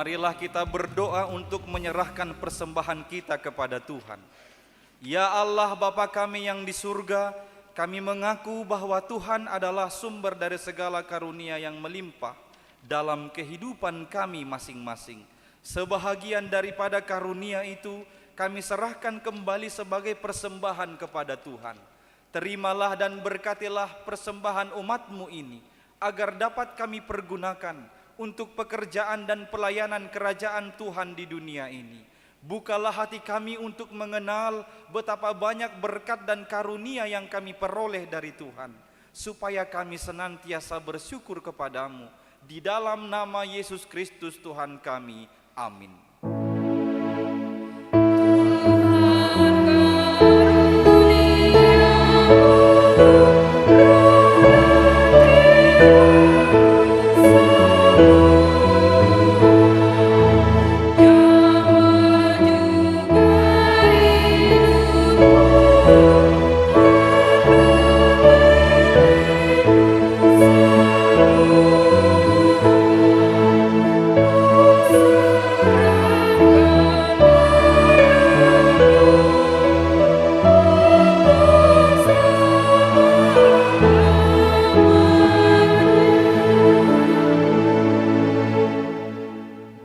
Marilah kita berdoa untuk menyerahkan persembahan kita kepada Tuhan. Ya Allah, Bapa kami yang di surga, kami mengaku bahwa Tuhan adalah sumber dari segala karunia yang melimpah dalam kehidupan kami masing-masing. Sebahagian daripada karunia itu kami serahkan kembali sebagai persembahan kepada Tuhan. Terimalah dan berkatilah persembahan umat-Mu ini, agar dapat kami pergunakan untuk pekerjaan dan pelayanan kerajaan Tuhan di dunia ini. Bukalah hati kami untuk mengenal betapa banyak berkat dan karunia yang kami peroleh dari Tuhan, supaya kami senantiasa bersyukur kepada-Mu. Di dalam nama Yesus Kristus Tuhan kami. Amin.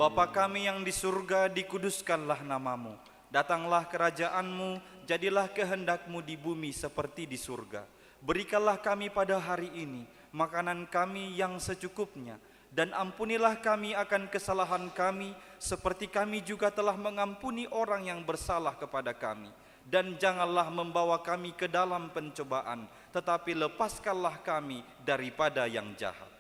Bapa kami yang di surga, dikuduskanlah nama-Mu. Datanglah kerajaan-Mu, jadilah kehendak-Mu di bumi seperti di surga. Berikanlah kami pada hari ini makanan kami yang secukupnya, dan ampunilah kami akan kesalahan kami, seperti kami juga telah mengampuni orang yang bersalah kepada kami. Dan janganlah membawa kami ke dalam pencobaan, tetapi lepaskanlah kami daripada yang jahat.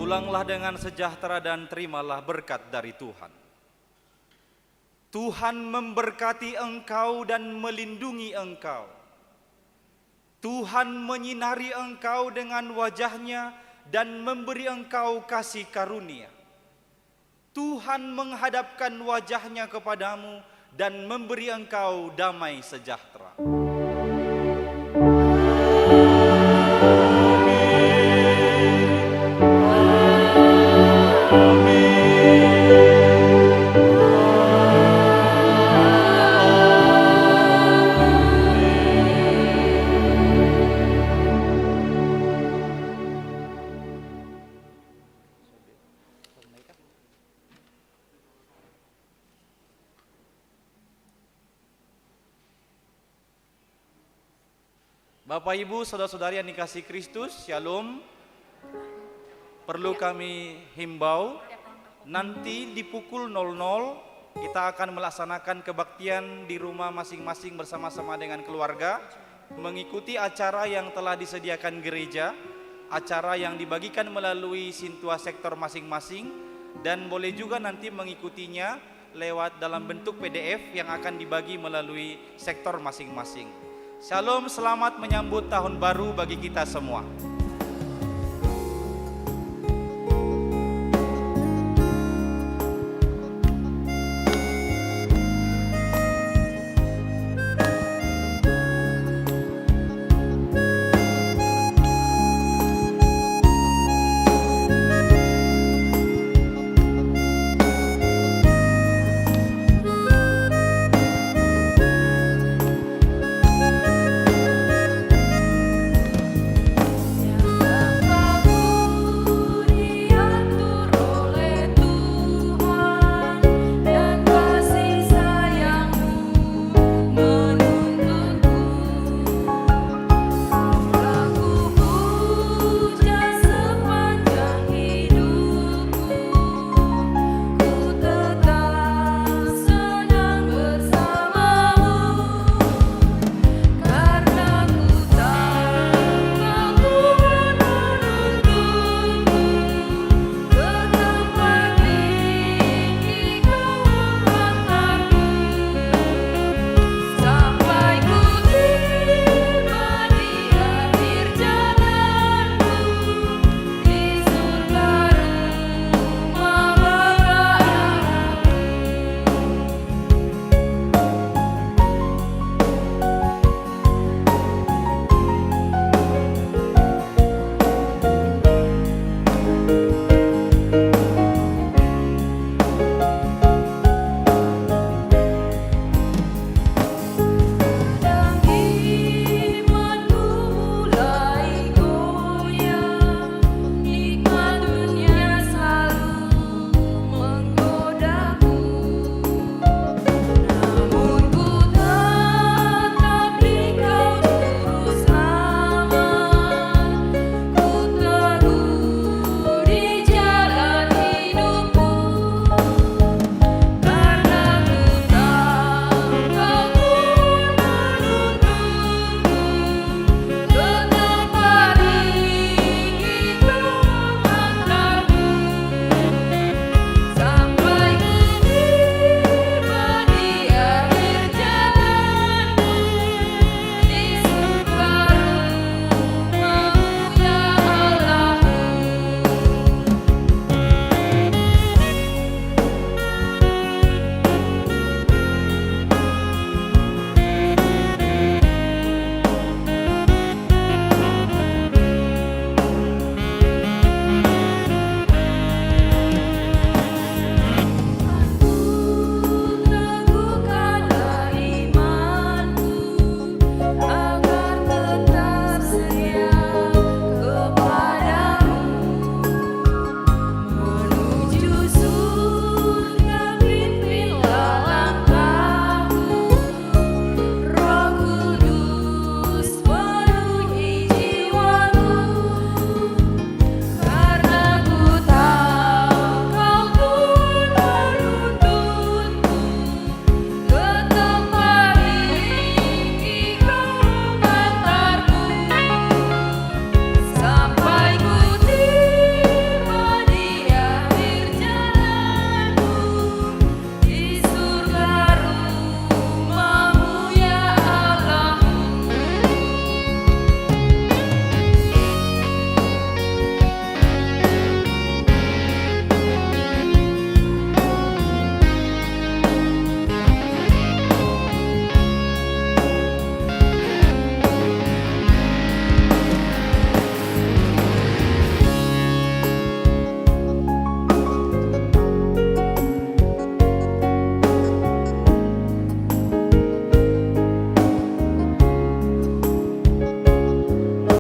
Pulanglah dengan sejahtera dan terimalah berkat dari Tuhan. Tuhan memberkati engkau dan melindungi engkau. Tuhan menyinari engkau dengan wajah-Nya dan memberi engkau kasih karunia. Tuhan menghadapkan wajah-Nya kepadamu dan memberi engkau damai sejahtera. Bapak, Ibu, saudara-saudari yang dikasihi Kristus, Shalom. Perlu kami himbau, nanti di pukul nol nol kita akan melaksanakan kebaktian di rumah masing-masing bersama-sama dengan keluarga, mengikuti acara yang telah disediakan gereja, acara yang dibagikan melalui Sintua sektor masing-masing, dan boleh juga nanti mengikutinya lewat dalam bentuk P D F yang akan dibagi melalui sektor masing-masing. Shalom, selamat menyambut tahun baru bagi kita semua.